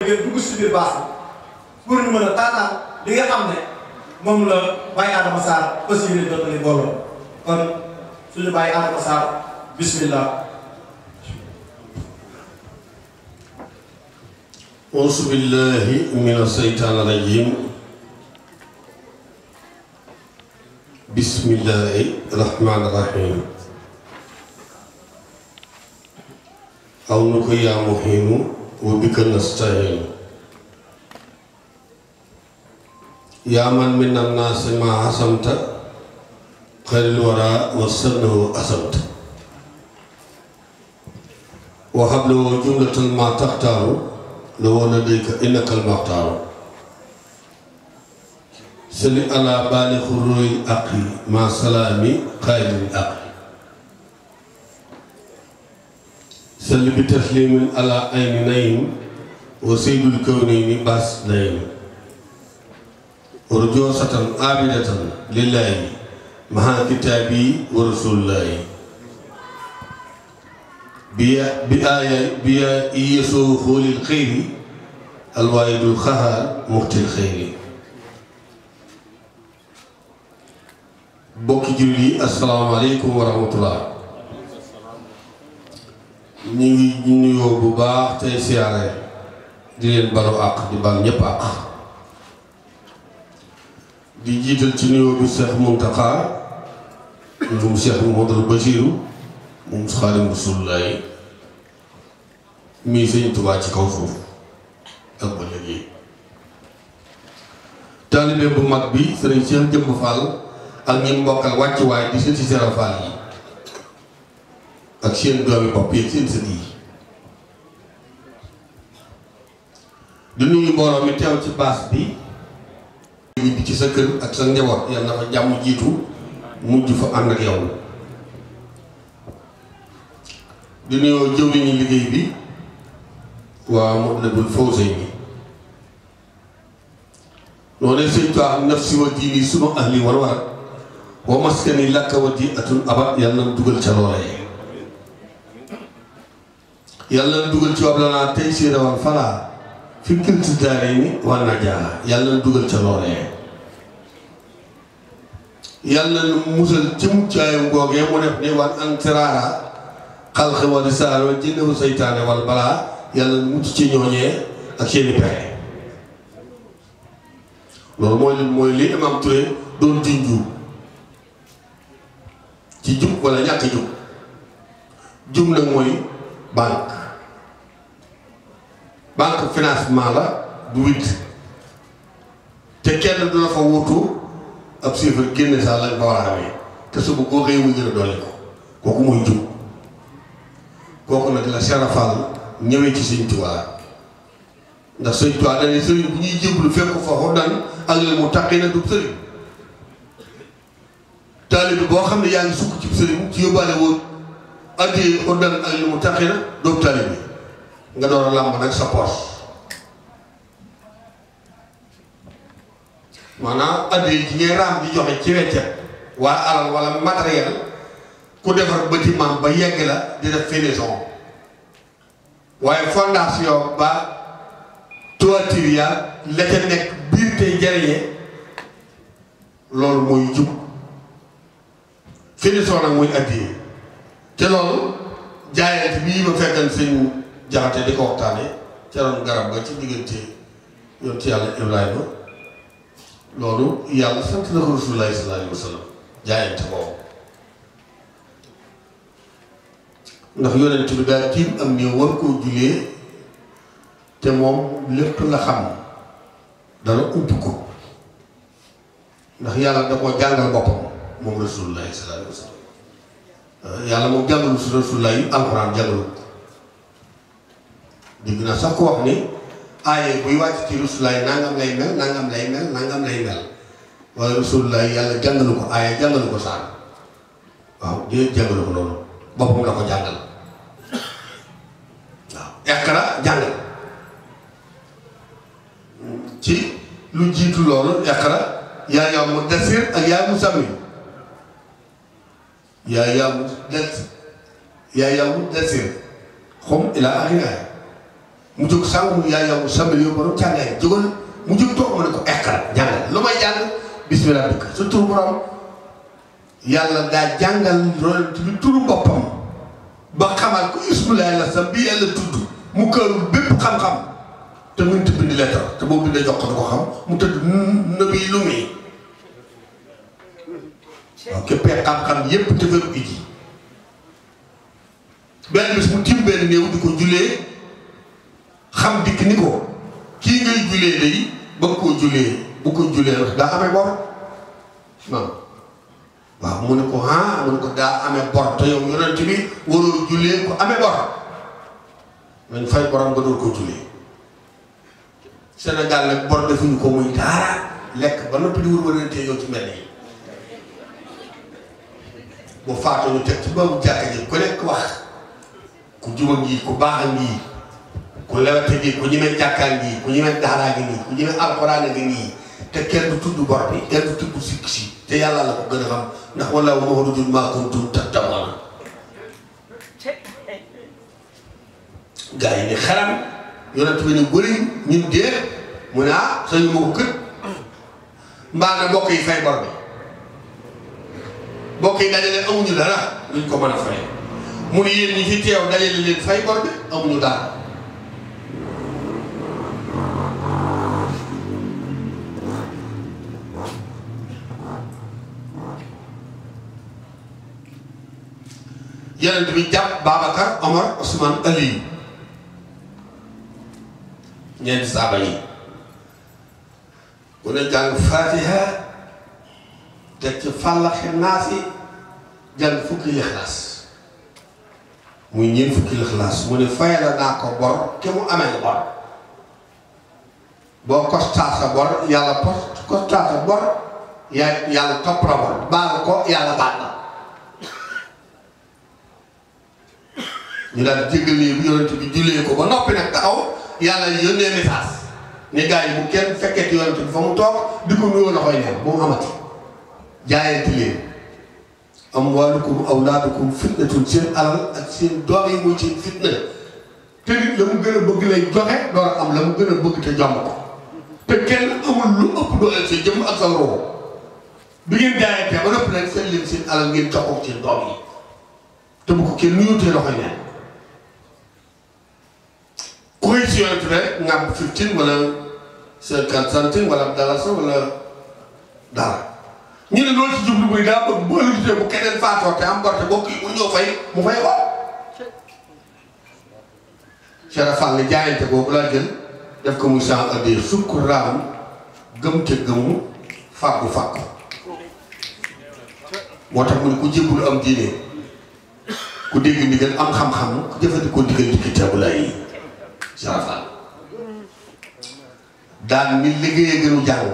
ngeen dugg si biir baas pour ñu mën a taataan li nga xam ne moom la Baye Adama Sarr aussi yéen jottali mbooloo kon suñu Baye Adama Sarr bismillah. auzu billahi mina seytaani rajim. bismillahi rahmaani rahim. aw nu ko yaa muhimu wa bika nasta'iin. yaa man min annaasi maa hasamta xayril waraa wa sannahu asamta. wa hablahu jumlatan maa taxtaaru loo ladayka innakal maxtaaru. salli ala baalixu ruuy aqi maa salaami xayril aqi. salli bi taslimin ala ayni naym wa seydul kawnayni baas naym. urjoosatan abidatan lillahi maha kitaabi wa rasulillahi. biya iyesoo xoolil xëyri alwaayidul xahaar muxtil xëyri. bokki jullit yi asalaamaaleykum wa rahmatullah. ñu ngi nuyoo bu baax tey siyaare di leen balu àq di bal ñëpp àq. di jiital ci nuyoo bi Cheikh Mountakha moom Cheikh Mouhamadoul Bachirou moom Xaadimu Rasuulillaahi mii Sëñ Tuubaa ci kaw suuf ak ba léegi. taalibe bu mag bi Sëriñ Cheikh Jëmb Fall ak ñi mbokkal wàccuwaay di sëti Sera Fall yi ak seen doomi bopp yi ak seen sët yi. di nuyu mbooloo mi teew ci baas bi. bi ci sa kër ak sa njaboot yàlla na fa jàmm jiitu mujj fa ànd ak yow. di nuyoo jëwriñu liggéey bi waa Matlabul Fawzayni. noonu sëñ Tuubaa nafsi wa diini sunu ahli war war wa maskani lakka wa di atun abat yàlla na dugal ca loolee. yàlla na dugal ci wablanaa tey si rawal falaa fi kilti daare ni war na jaa yàlla na dugal ca loolee. yàlla na musal ci muccaayam googee mu def ni wan an tiraara xalqi wa risaala wa jinnewu seytaane wal balaa yàlla na mucc ci ñooñee ak seeni pexe. loolu mooy li Imam Touré doon junju ci jub wala ñàkk jub. jub nag mooy banque financement la du witt te kenn du la fa wutu ab chiffre génne saa lañ fa war a amee te suba koo xëy muy gën a dolli ko kooku mooy jub. kooku nag la serafal ñëwee ci Sëñ Tuubaa ndax Sëñ Tuubaa dañuy sëriñ bu ñuy jébbalu fekk foofu dan ak li mu taqi na du sëriñ. taalibe boo xam ne yaa ngi sukk ci sëriñ ci yóbbaale woon addi ordan ak li mu taqi na doomu taalibe nga door a làmb nag sa poos. maanaam addi ci ngay raam di joxe ci weccet waa alal wala matériel ku defar bâtiment ba yegg la di def finition waaye fondation ba toiture ya la ca nekk biir tey jariñe loolu mooy jub. finition nag muy addi te loolu jaayante bii ma fekkan sëñ Jaxate di ko waxtaane ca ron garab ga ci diggante yoon ci yàlla Ibrahima loolu yàlla sant na ko Rasulullaahi sallallaahu alayhi wa sallam jaayante boobu. ndax yonent bi daal tiim am ni war koo julee te moom lépp la xam dara upp ko ndax yàlla da koo jàngal boppam moom Rasulullaahi sallallaahu alayhi wa sallam. yàlla moom jàngalu si Rasulullaahi alxuraan jàngalu ko. dégg naa sax ko wax ni aaye buy wàcc ci Rasulullaahi nangam lay mel nangam lay mel nangam lay mel waaye Rasulullaahi yàlla jàngalu ko aaye jàngalu ko saar waaw déedéet jàngalu ko loolu boppam la ko jàngal waaw Iqra jàngal ci lu jiitu loolu Iqra yaa Mudassir ak yaa Muzammil yaa Mudassir xum ilaa axiri aaya mu jóg sànq mu yaay yow mu sàmbali yow borom càngaay jógal mu jóg toog ma ne ko ekkar jàngal lu may jàng bismillah dëkk sa turu borom yàlla daa jàngal loolu bi turu boppam ba xamal ko ismulaay la sa bi yàlla tudd mu këru bépp xam-xam te mënut a bind lettre te boo bindee jox ko du ko xam mu tëdd nëbi lu muy waaw képpee xam-xam yépp te feru ji benn bis mu tim benn néew di ko julee xam dikk ni ko kii ngay julee day bëgg koo julee bu ko julee wax daa amee bor waaw mu ne ko mu ne ko daa amee bor te yow yonent bi waroo julee ko amee bor nañ fay borom ba door ko julee Sénégal nag bor defuñu ko muy dara lekk ba noppi di wër-wërantee yow ci mel yi boo faatoo ñu teg ci boobu jàkka ji ku nekk wax ku juba ngi ku baax a ngi ku lewete gi ku ñemee jàkkaa ngi ku ñemee daaraa ngi nii ku ñemee alxuraan ngi nii te kenn du tudd bor bi kenn du tudd sikk si te yàlla la ko gën a xam ndax wallaahu mukhrijun maa kuntum taktumuun gaa yi ni xaram yonent bi ni bëriñ ñun dee mu ne sañu ma ko kët mbaa na mbokk yi fay bor bi mbokk yi dajale amuñu dara luñ ko mën a fay mu ne yéen ñi fi teew dajale leen fay bor bi amuñu dara yonent bi jàpp Babacar Omar Ousmane Ali ñeenti saaba yi ku ne jàng Fatiha teg ci Fàllaxi Naas yi jàng fukki Lixlaas muy ñeent fukki Lixlaas mu ne fayal naa ko bor ke mu amee bor boo kostaa sa bor yàlla kostaa sa bor yàlla topp la bor baal ko yàlla baal la ñu daal jéggal nii bu yonent bi jullee ko ba noppi nag taxaw yàlla yónnee message ne gars yi bu kenn fekkee ci yonent bi fa mu toog di ko nuyoo loxoy neen bu mu amati jaayante leen amwaalukum awlaadukum fitnatun seen alal ak seen doom yi muy seen fitna te nit la mu gën a bëgg lay joxe door a am la mu gën a bëgg te jomb ko te kenn amul lu ëpp doole sa jëmm ak sa roxo bi ngeen jaayante ba noppi nag seen leen seen alal ngeen jox ko seen doom yi te bu ko kenn nuyutee loxoy neen ku xëy si yonent bi rek ngàmb 15 wala 50 centimes wala dalasi wala dara ñu ne loolu ci jublu muy daa bëgg boo lijjee bu keneen faatoo te am bor te bokk yi mu ñëw fay mu fay ko. Cheikh Fall ne jaayante boobu laa jël def ko muy sans addiya sukk raam gëm te gëmu fàggu fàggu moo tax mu ne ku jébbul am diine ku dégg ndigal am xam-xam ku jëfandikoo ndigal di kitaabu laay yi Cheikh Fall daan ni liggéeyee gënu jàng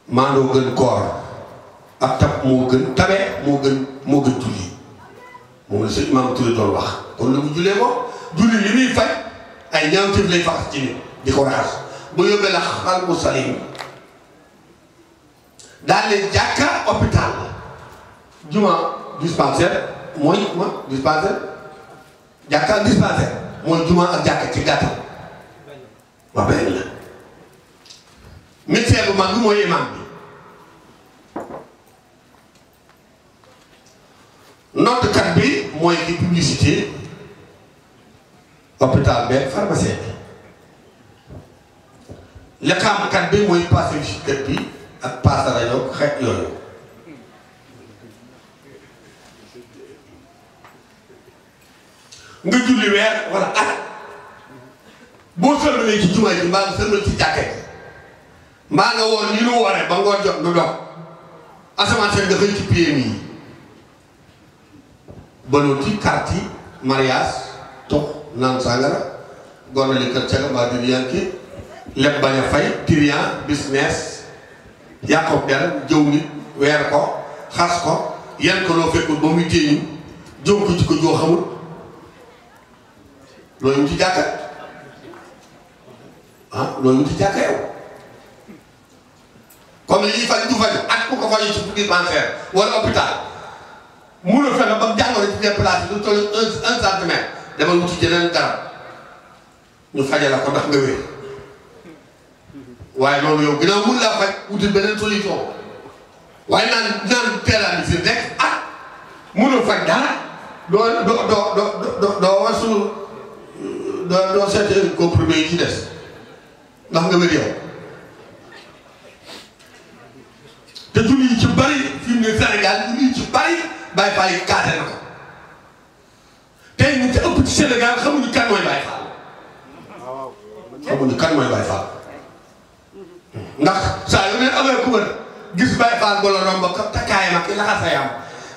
maandoo gën koor ak tab moo gën tabe moo gën julli moom la sëñ Maam Touré doon wax kon la mu jullee ko julli li muy faj ay ñaawteef lay fax ci nit di ko raxas ba yóbbee la xal bu salim daal leen jàkka hôpital la juma dispensaire mooy dispensaire jàkka dispensaire mooy juma ak jàkka ci gàttal waa benn la médecin bu mag bi mooy imam bi noddkat bi mooy ki publicité hôpital beeg pharmacien bi liqaamkat bi mooy passé kat bi ak passé rajo xeet yooyu nga julli weer wala at boo sëlmalee ci jumaa ji mbaa nga sëlmal ci jàkkee mbaa nga woor ni nu waree ba ngoon jot nu dox asamaan seen nga xëy ci PMI yi balooti carte yi mariage tox naan sàngara gonali kër caga mbaa dir yanki lépp bañ a fay trian business yàqob der jëw nit weer ko xas ko yan ko loo fekkul ba muy téeñu jëw ko ci ko joo xamul loolu mu ci jàkka loolu mu ci jàkka yow comme li ñuy faj du faju ak ku ko faju ci dispensaire wala hôpital mun a fexe ba jàngoro ci déplacé lu toll 1 centimètre demal wuti jeneen garab ñu fajala ko ndax nga wér waaye loolu yow ginnaaw mun laa faj wuti beneen solution waaye naan teelaan bi si rek mënul faj dara doo wasu doo seet comprimé yi ci des ndax nga wér yow te julli yi ci bari fi mu ne Sénégal julli yi ci bari Baye Fall yi kaate na ko tey ñu ci ëpp ci Sénégal xamuñu kan mooy Baye Fall xamuñu kan mooy Baye Fall ndax saa yu ne amee ku mën gis Baye Fall ba la romb ko takkaayam ak laxasayam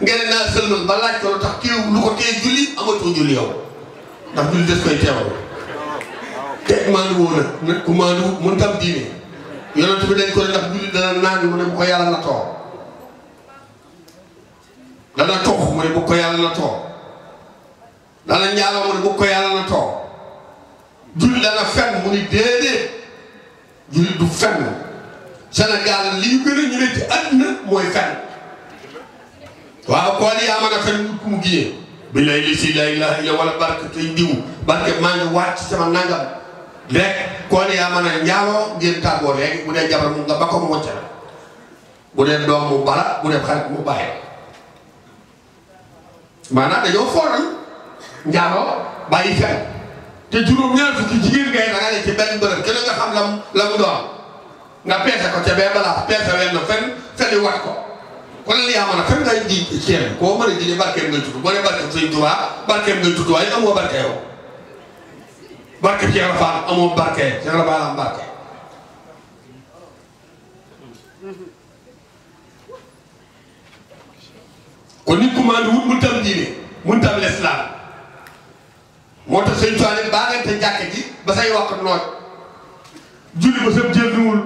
ngeen naa sëlmal ba laaj ko lu tax kii lu ko tee julli amatoo julli yow ndax julli des koy teewal te maandu woo nag ku maandu mën tam diine yonent bi dañ ko ne ndax julli dana naan mu ne bu ko yàlla na too dana tox mu ne bu ko yàlla na too dana ñaaloo mu ne bu ko yàlla na too julli dana fenn mu ni déedéet julli du fenn Sénégal li ñu gën a ñu ne ci àdduna mooy fenn waaw koo ni yaa mën a fenn ku mu giyee bi lay li si la ilaha illa wala barke tey diw barke maa ngi wàcc sama nangam rek koo ni yaa mën a ñaaloo ngeen tàggoo léegi bu dee jabar mu nga ba ko mu wàcc la bu dee doom mu bala bu dee xarit mu bàyyi maanaam dañoo fooral njaaloo bàyyi fenn te juróom-ñaar fukki jigéen ngay da nga ne ci benn bërëb kenn nga xam la mu doon nga peese ko ca bee balaa peese wenn fenn wat ko kon li yaa mën a fenn ngay ji ceeb koo mën a ji ne barkeem ngay tudd boo ne barkeem Sëñ Tuubaa barkeem ngay tudd waaye amoo barke yow barkeem Cheikh Rafaal amoo barke Cheikh Rafaal am barke kon nit ku maandu wut mun tam diine mun tam lislaam moo tax Sëñ Tuubaa ne baa ngeen te jàkk ji ba say wax nooj julli ba sëb jël nuwul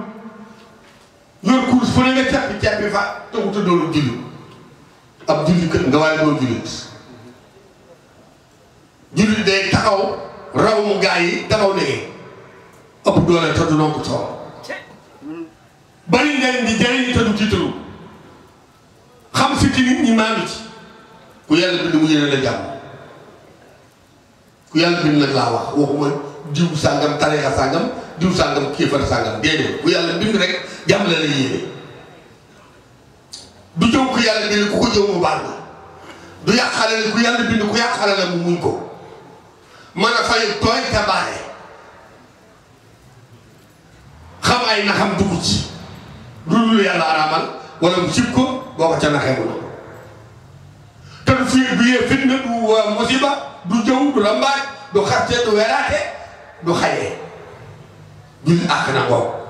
yor course fu ne nga cappi fa te wuta doolu julli ab julli kër nga waaye doo jullit julli day taxaw raw mu gaa yi taxaw nege ëpp doole te du nonk toor bari njariñ di jariñ te du tiitaru xam si ci nit ñi maandu ci ku yàlla bind mu yéene la jàmm ku yàlla bind nag laa wax waxuma diw sàngam tarixa sàngam diw sàngam kéefar sàngam déedéet ku yàlla bind rek jàmm la la yéene du jëw ku yàlla bind ku ko jëw mu baal la du yàqale la ku yàlla bind ku yàqale la mu muñ ko mën a fay tooy te baale xam ay naxam dugg ci lu yàlla araamal wala mu sib ko boo ko ca naxee mu na te du fi du yee fitna du musiba du jëw du lambaaj du xarte du weraate du xayee julli àq na ko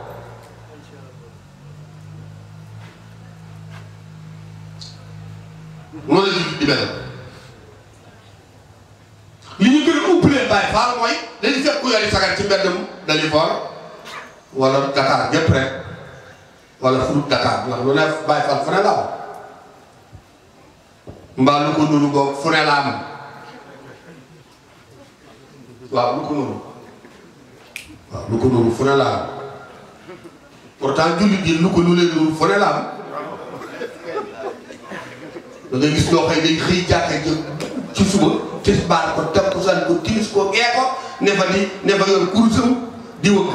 noonu la julli di mel li ñu gën a uppalee Baay Faal mooy dañu fekk ku yori sagar ci mbeddum Dalifort wala Dakar gépp rek wala fu Dakar ndax lu ne Baay Faal fu ne la am mbaa lu ko nuru boog fu ne la am waaw lu ko nuru waaw lu ko nuru fu ne la am pourtant jullit yi lu ko nu leen nuru fu ne la am da ngay gis loo xëy day xëy jàkka ci suba tisbaar ko takkusaan ko timis ko gee ko ne fa yor kurusam di wëgg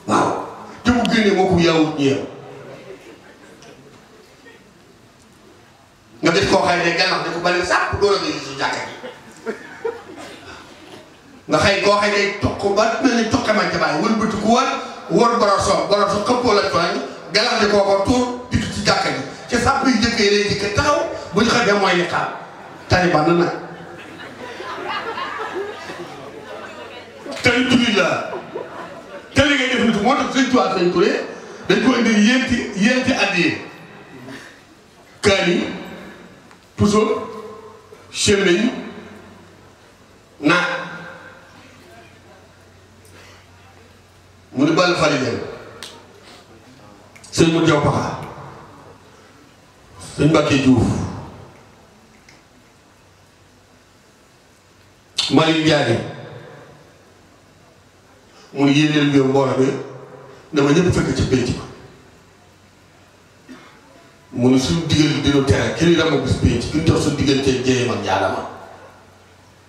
waaw te mu génnee moo ko yaawut ñeew nga def koo xëy ne gànnax ne ko bale sàpp door a nga gis jàkka ji nga xëy koo xëy day toq ba mel ni toqe man ca bàyyi wëlbati ku war boroso xëppoo la tooñ gànnax ne koo ko tuur dikk ci jàkka ji ci sàpp yi jëkkee lay dikk taxaw bu ñu xamee mooy ni xaar taliban na nag tali jullit la te li ngay def nit moo tax Sëñ Tuubaa Sëñ Touré dañ ko indi yéenti addiyee kaani puso chemeñ naat mu ni ball fari leen sëñ mu jaw paxa sëñ Mbàkke Juuf Malick Diané mu ngi yéeneel mbir mbooloo mi dama ñëpp fekk ci pénc ba mu ne suñu digal dina tere kenn dama gis pénc ki ñu tax suñu diggante jéem ak jaadama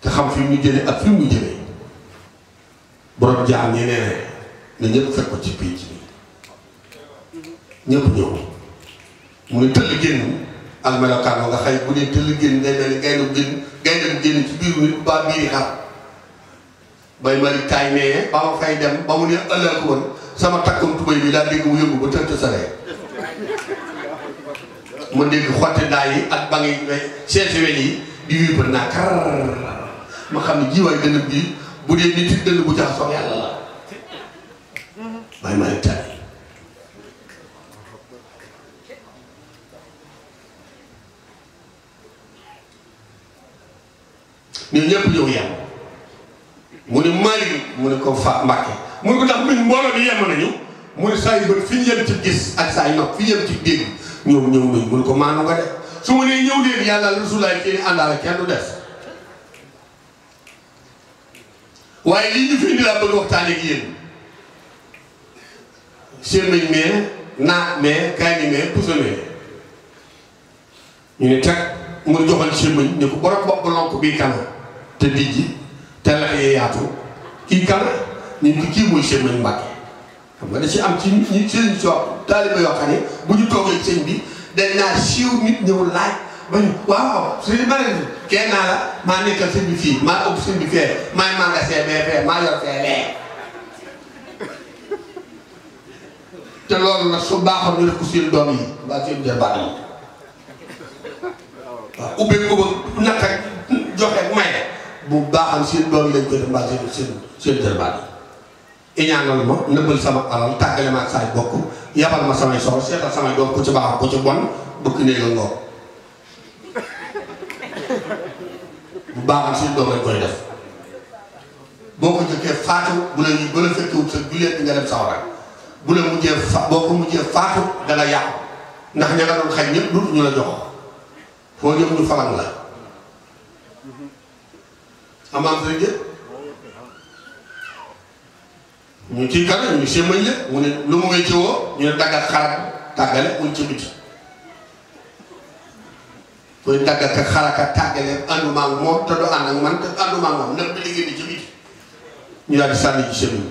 te xam fi mu jëlee ak fi mu jëlee borom jaam ñi nee na ñëpp fekk ko ci pénc bi ñëpp ñëw mu ne tëll génn ak melokaan nga xëy bu dee tëll génn ngay mel ni gaynde génn ci biiru nit ba biiri xar bay mari kaay nee ba ma fay dem ba mu ne ëllëg woon sama takkam tubay bi daa dégg mu yëngu ba tënt saree ma dégg xotti daa yi ak ba ngi seeti weñ yi di wii bër naa kar ma xam ne jiwaay dënn bii bu dee nit it dënn bu jaxasoo yàlla la bay mari kaay ñun ñëpp ñëw yem mu ne Malick mu ne ko fa Mbàkke mu ne ko tax min mbooloo bi yem nañu mu ne saa yu bët fi ñu yem ci gis ak saa yu nopp fi ñu yem ci dégg ñëw nañu mu ne ko maanu nga de su ma nee ñëw leen yàlla rasulaay kii àndaale kenn du des waaye lii ñu fi indi laa bëgg waxtaan ak yéen sémmiñ mee naat mee kaani mee puso mee ñu ne teg mu ne joxal sémmiñ ne ko borom bopp lonk bii kana te dijji te la yaatu kii kan ñu ngi kii mooy sémmiñ Mbàkke xam nga da ci am ci ñi seen soo taaliba yoo xam ne bu ñu toogee sëñ bi dañ naa siiw nit ñëw laaj ba ñu waaw sëñ bi kenn naa la maa nekkal sëñ bi fii maa ëpp sëñ bi fee maay magasin bee fee maa yor fee lee te loolu nag su baaxoon ñu def ko seen doom yi mbaa seen jarbaat yi waaw ubbeeg ubbeeg naka joxe may bu baaxal seen doom yi lañ koy def mbaa seen jarbaat yi iñaanal ma nëbbal sama alal tàggale ma ak saay bokk yabal ma samay soxla seetal samay doom ku ci baax ku ci bon bëgg nee la ngoor bu baaxal seen doom lañ koy def boo ko jëkkee faatu bu la ñuy ba la fekkewut sa julleet nga dem sawara bu la mujjee boo ko mujjee faatu danga yàqu ndax ña nga doon xañ ñëpp dut ñu la jox foo jëm ñu falang la amaam sëriñ jë ñu kii kan ñu sémmañ la mu ne lu mu wecce woo ñu ne daggat xarak tàggale mu ci biti koy daggat ak xaraka tàggale ànduma ak moom te du ànd ak man te ànduma ak moom nag bi liggéey ni ci biti ñu daal di sànni ci sémmañ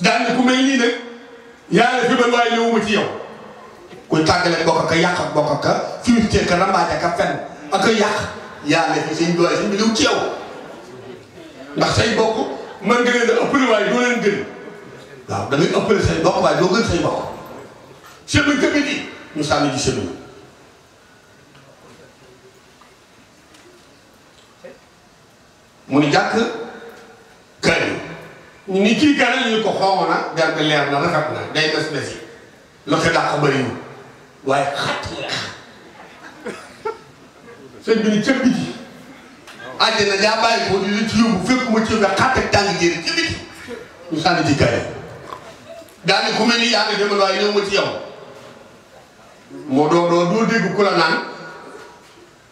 daal ne ku mel nii nag yàlla fibal waaye ñëwuma ci yow koy tàggale bokk ka yàq ak bokk ka fiirtee ka rambaaje ka fen ak a yàq yaa ne fi sëñ doole sëñ bi liw ci yow ndax say bokk man nga leen a ëppale waaye doo leen gën waaw da ngay ëppale say bokk waaye doo gën say bokk sémmiñ tamit yi ñu sànni ci sémmiñ mu ni jàkk kër ñu ni kii gana ñu ko xoomo na der bi leer na rafet na day bes bes yi loxo dàq bëriwul waaye xat leex sëñ bi ni cëb bi ji àjjana daa bàyyi ko di la ci yóbbu fekk ma ci nga xàtt ak tàng génn ci biti ñu sànni ci kay daal ku mel ni yaa ngi demal waaye ñëw ma ci yow moo doo dégg ku la naan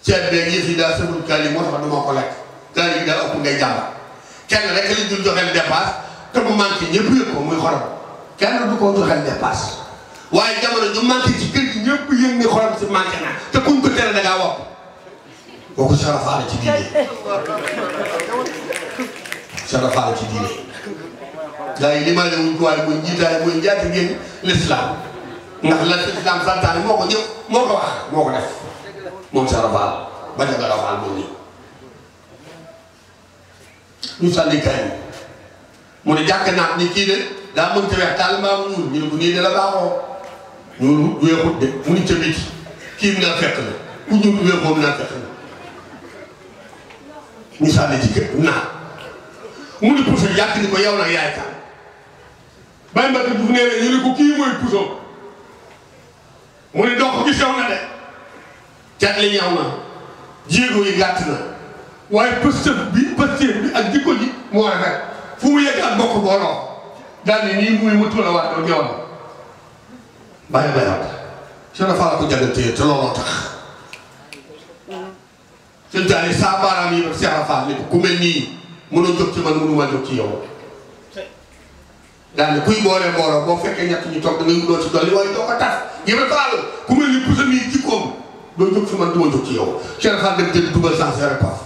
ceeb beeg yëf yi daa sëbul kaali moo tax duma ko lekk kaali yi daa ëpp ngay jàmbat kenn rek li dul joxeel dépasse te mu manqué ñëpp yëg ko muy xorom kenn du ko joxeel dépasse waaye jamono ñu manqué ci kër gi ñëpp yëg ni xorom si manqué na te kuñ ko tere da ngaa wopp kooku sarafaale ci diine sarafaale ci diine gars yi limaa ne wuñ ko waaye mooy njiitaay mooy njaati ngeen l'islam ndax la l'islam santaane moo ko ñëw moo ko wax moo ko def moom sarafaal bañ a garafaal moom nii ñu sànni kaay mu ne jàkk naat ni kii de daa mënta weex taal mbaa mu ñuul ñu ne ko nii de la baaxoo ñuul weexut de mu ni ca biti kii bi naa fekk na ku ñuul weexoom naa fekk na ñu sànni ci kër naat mu ni puso yàq ni ko yow nag yaay kan bàyyi mbakk du nee na ñu ne ko kii mooy puso mu ni dox gi sew na de cat li ñaw na jéego yi gàtt na waaye pëstëf bi ak jikko ji moo rafet fu mu yegg ak bokk booloo daal ni nii muy mu tuula waat doo ñëw na bàyyi bayaat seen faala ko jagantee te looloo tax seen taali saa baaraam yi Seex Faal ni ko ku mel nii mënoo jóg ci man mënuma jóg ci yow daal ni kuy boole mbooloo boo fekkee ñett ñu toog da ngay doo ci dolli waaye doo ko taf yëpp faal ku mel ni pusa nii jikkoom doo jóg fi man duma jóg ci yow Seex Faal dem jël dugal sans repas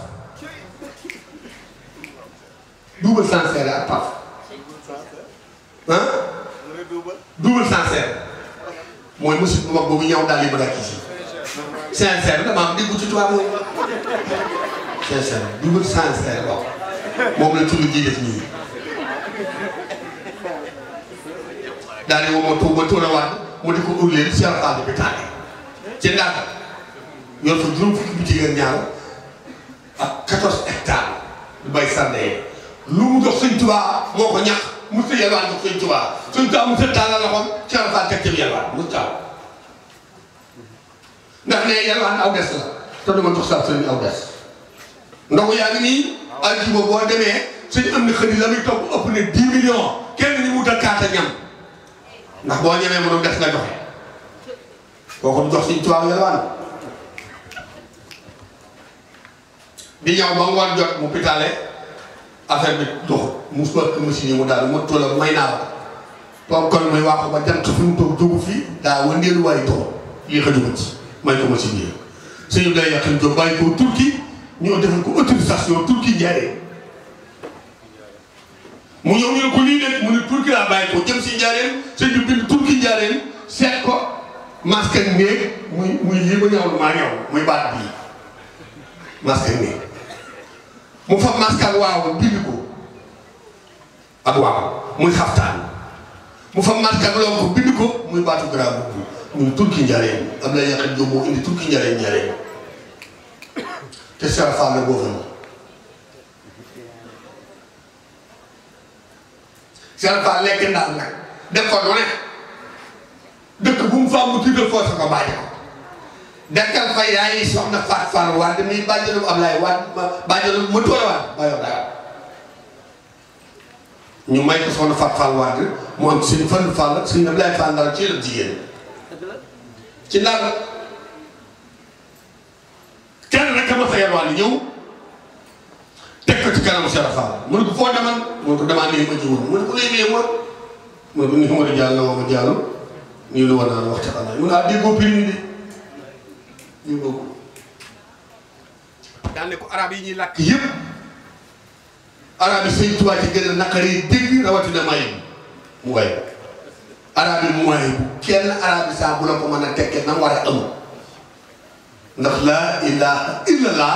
mooy monsieur bu mag boobu ñëw daal yi ba dakk si sincère dama am déggu ci tubaab moom sincère dugul sincère waaw moom la tulli ji def nii daal di woo ma tuur a waat mu di ko urleen Cheikh Fall bi tànne ci Ndar yor fa juróom fukki bi jigéen ñaar ak 14 hectares du bay sànnee lu mu jox sëñ Tuubaa moo ko ñax mu sa yelwaan jox sëñ Tuubaa sëñ Tuubaa mu sa tàllal loxoom Cheikh Fall teg ci yelwaan mu taw ndax ne yelwaan aw des la te duma jox sax sëñ aw des ndox yaa ngi nii aljuma boo demee sëñ am na xëy la muy topp ëpp ne 10 millions kenn ni mu wutal kaata ñam ndax boo ñemee mënul des nga joxe kooku du jox sëñ Tuubaa yelwaan di ñëw ba ngoon jot mu pitale affaire bi dox mu soog machine yi mu daal mu toll may naa la toog kon muy wax ba jant fi mu toog jógu fii daa wëndeelu waaye dox lii xëjuma ci may ko machine yi sëñ bi lay yàqin jóg bàyyi ko Turquie ñoo defal ko autorisation Turquie Njaaréem mu ñëw ñu ne ko lii de mu ne Turquie laa bàyyi ko jëm si Njaaréem sëñ bi bind Turquie Njaaréem seet ko masque ak néeg muy lii ma ñëw maa ñëw muy baat bii masque ak néeg mu fa masque ak waaw bind ko ak waaw muy xaftaan mu fa masque ak loo ko bind ko muy baatu grand boobu mu ne Turquie Njaaréem am na yàqin jóg moo indi Turquie Njaaréem te Cheikh Fall la boo fa nii Cheikh Fall lekk ndaal nag def ko du ne dëkk bu mu fa mu tiital foo sa ko bàyyi ko dekkal fa yaay soxna Faat Fall Wade muy bàjjenu Ablaye Wade bàjjenu ma tóora waat bàyyi dara ñu may ko soxna Faat Fall Wade mu am seen Fall Fall seen Ablaye Fall dara ci la jigéen ci ndar kenn rek ma fa yelwaan ñëw teg ko ci kanamu Cheikh Fall mu ne ko foo demal mu ne ko damaa nii ma jiwoon mu ne ko léegi ma mu ne ko ni ma di jàll na ma jàll nii lu war naa wax ca xanaa mu ne ah déggoo prix de ñu bokk daan ne ko arab yi ñuy làkk yëpp arab yi sëñ Tuubaa ci gën a naqari dégg rawatina may mu way arab yi mooy kenn arab yi saa bu la ko mën a tekkee na mu war a am ndax laa ilaha illallah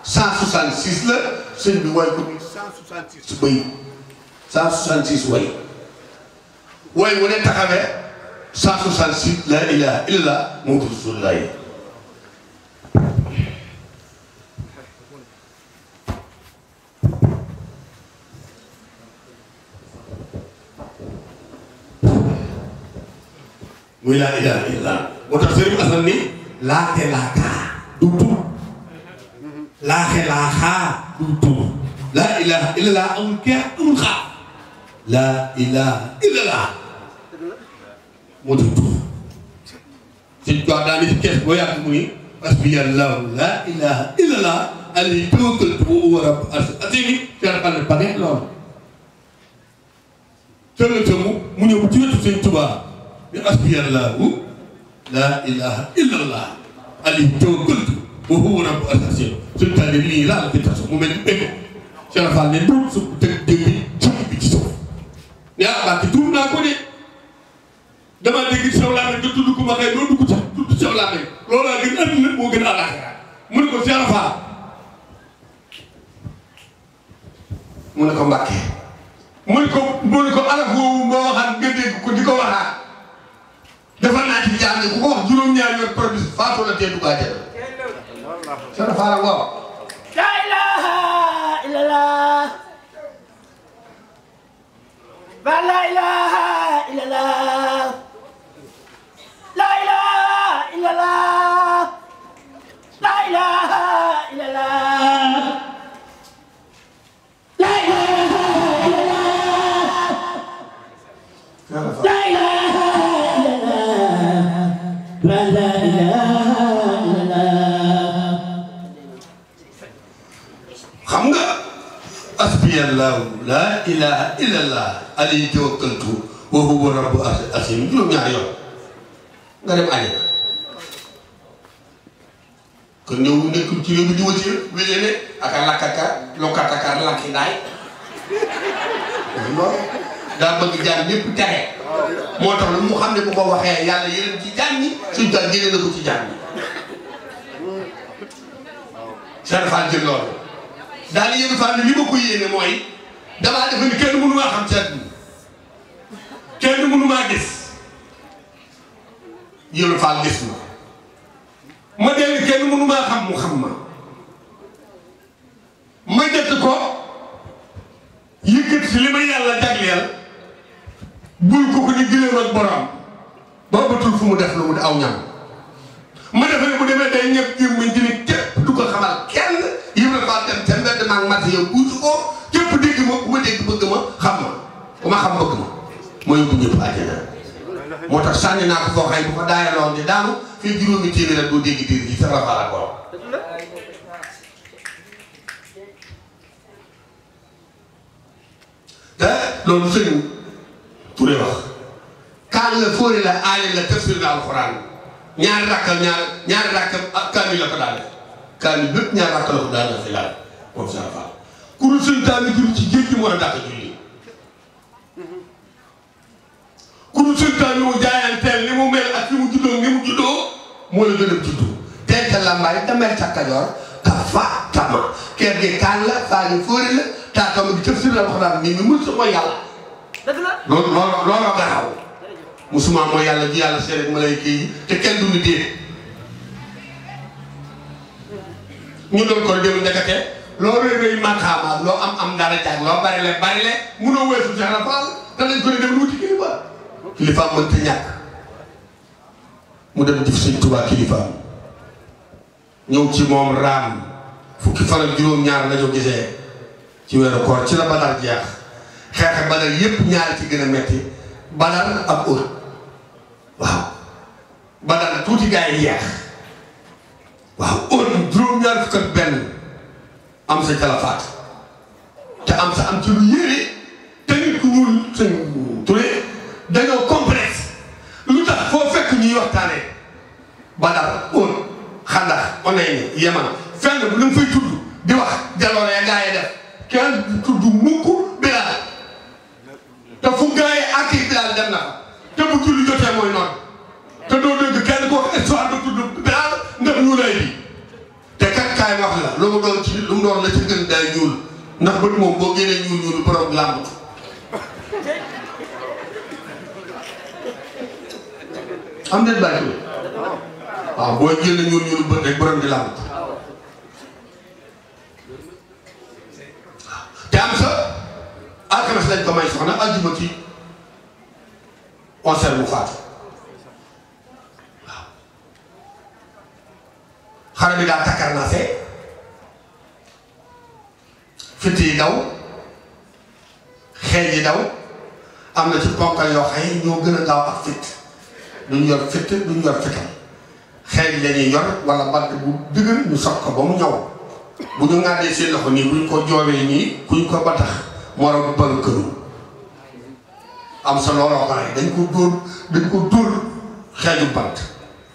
166 la sëñ bi way ko 166 bay 166 way wu ne taxawee 166 laa ilaha illallah Muhammadu Rasulullah muy laa ilaaha illallaah moo tax Sëriñ Asan ni laaxe laaxaa du tur laaxe laaxaa du tur laa ilaaha illallaah amul keex amul xaar laa ilaaha illallaah moo tax tur sëñ Tuubaa daa ni ci kees boo yàgg mu ni hasbiyallaahu laa ilaaha illallaah alayhi tawakkaltu wa huwa rabbul arshil aziim feerfal ba ne loolu tëllëtamu mu ñëw ci wetu sëñ Tuubaa hasbiyallaahu laa ilaaha illallaah alayhi tawakkaltu wa huwa rabbul arshil aziim suñu tànnee lii laa la fi tas mu mel ni bépp Cheikh Fall ne tuut suuf dëgg dëgg bi ci suuf ne ah Mbàkke tuur naa ko de damaa dégg Cheikh Lamine nga tudd ko ma xëy doo dugg sax tudd Cheikh Lamine loolaa gën àdduna moo gën àllaaxira mu ne ko Cheikh Fall mu ne ko Mbàkke mu ne ko araf woowu moo waxaat nga dégg ko di ko waxaat dafa naa ci jaar ku ko wax juróom-ñaari yoon produit faatoo la tee du kaa jël Cheikh Fall waaw la ilaha illallah ba la ilaha illallah la ilaha illallah la ilaha illallah la ilaha illallah la ilaha illallah la ilaha illallah xam nga hasbiyallaahu laa ilaaha illallaah alayhi tawakkaltu wa huwa rabbul arshil aziim juróom-ñaari yoon nga dem àjjana kon ñëw nekkul ci réew mi di wëcc wéyale ak a lakkaka lokkataka lakki daay loolu daa bëgg jaar ñëpp texe moo tax lu mu xam ne bu ko waxee yàlla yéen ci jàng ñi suñu taal génne na ko ci jàng ñi. Cheikh Fall jël loolu daal di yéen Fall li ma ko yéene mooy damaa defe ni kenn mënu maa xam ci àdduna kenn mënu maa gis yéen Fall gis ma dellu kenn mënu maa xam mu xam ma jot ko yëkkati si li ma yàlla jagleel bul ko ni gëléem ak borom ba batul fu mu def lu mu aw ñam ma defe ne bu demee day ñëpp jéem ma jëne képp du ko xamal kenn yëpp la faa dem te mbedd maag mat yow buutu ko képp dégg ma ku ma dégg bëgg ma xam ma ku ma xam bëgg ma ma yóbbu ñëpp àjjana moo tax sànni naa ko foo xëy bu ko daayaloon di daanu fii juróomi téeméer rek doo dégg diir ji sa rafaal ak borom te loolu sëñ Touré wax kaan la fóori la aale la tafsir na alxuraan ñaari rakkam ak kaamil la ko daan def kaamil bépp ñaari rakkal la ko daan def laal moom sa rafaal ku dul sëñ taal jur ci géej gi moo la dàq julli ku dul sëñ taal mu jaayanteel ni mu mel ak fi mu juddoo ni mu juddoo moo la gën a juddu teel ca lambaay damel ca Kajoor ka fa tama kër gi kaan la faa ngi fóori la taatama gi tafsir na alxuraan nii mi mën sa mooy yàlla loolu garaaw musuma mooy yàlla ji yàlla seere malayka yi te kenn du ni déet ñu doon ko dem ndekete loo rëy rëy maqaama loo am dara jaag loo barile munoo weesu Cheikh Rafal te lañ ko ne dem wuti kilifaam mënta ñàkk mu dem jëf Sëñ Tuubaa kilifaam ñëw ci moom raam fukki fan ak juróom-ñaar lañu gisee ci weeru koor ci la Badar jeex xeexe Badar yépp ñaari ci gën a metti Badar ak Uhud waaw Badar tuuti gaa yi jeex waaw Uhud juróom-ñaar fukk ak benn am sa calafaat te am sa am ci lu yére te nit ku ñuul Sëñ Touré dañoo complexe lu tax foo fekk ñuy waxtaane Badar Uhud Xandax Onayni Yaman fenn bu ñu fay tudd di wax jaloore ya gaa yi def kenn tudd mukk Bilaal te fu gaa yi ak Bilaal dem na fa te bu julli jotee mooy noonu te doo dégg kenn ko wax histoire ba tudd Bilaal ndax ñu lay bi te kat kaay wax la lu mu doon ci lu mu doon la ci gën day ñuul ndax bët moom boo génnee ñuul borom làmbatu am déet bàyyi waaw boo génnee ñuul bët rek borom di làmbatu te am sa alxames lañ ko may soxna àjjuma ci 11h mu faatu waaw xale bi daa takkar naa fee fit yi daw xeej yi daw am na ci ponkal yoo xëy ñoo gën a gaaw ak fit duñ yor fit duñ yor fitam xeej lañuy yor wala bant bu dëgër ñu sox ko ba mu ñaw bu ñu ŋàddee seen loxo nii buñ ko joobee nii kuñ ko batax moo raw balu këru am sa looloo pare dañ ko dóor xeeju bant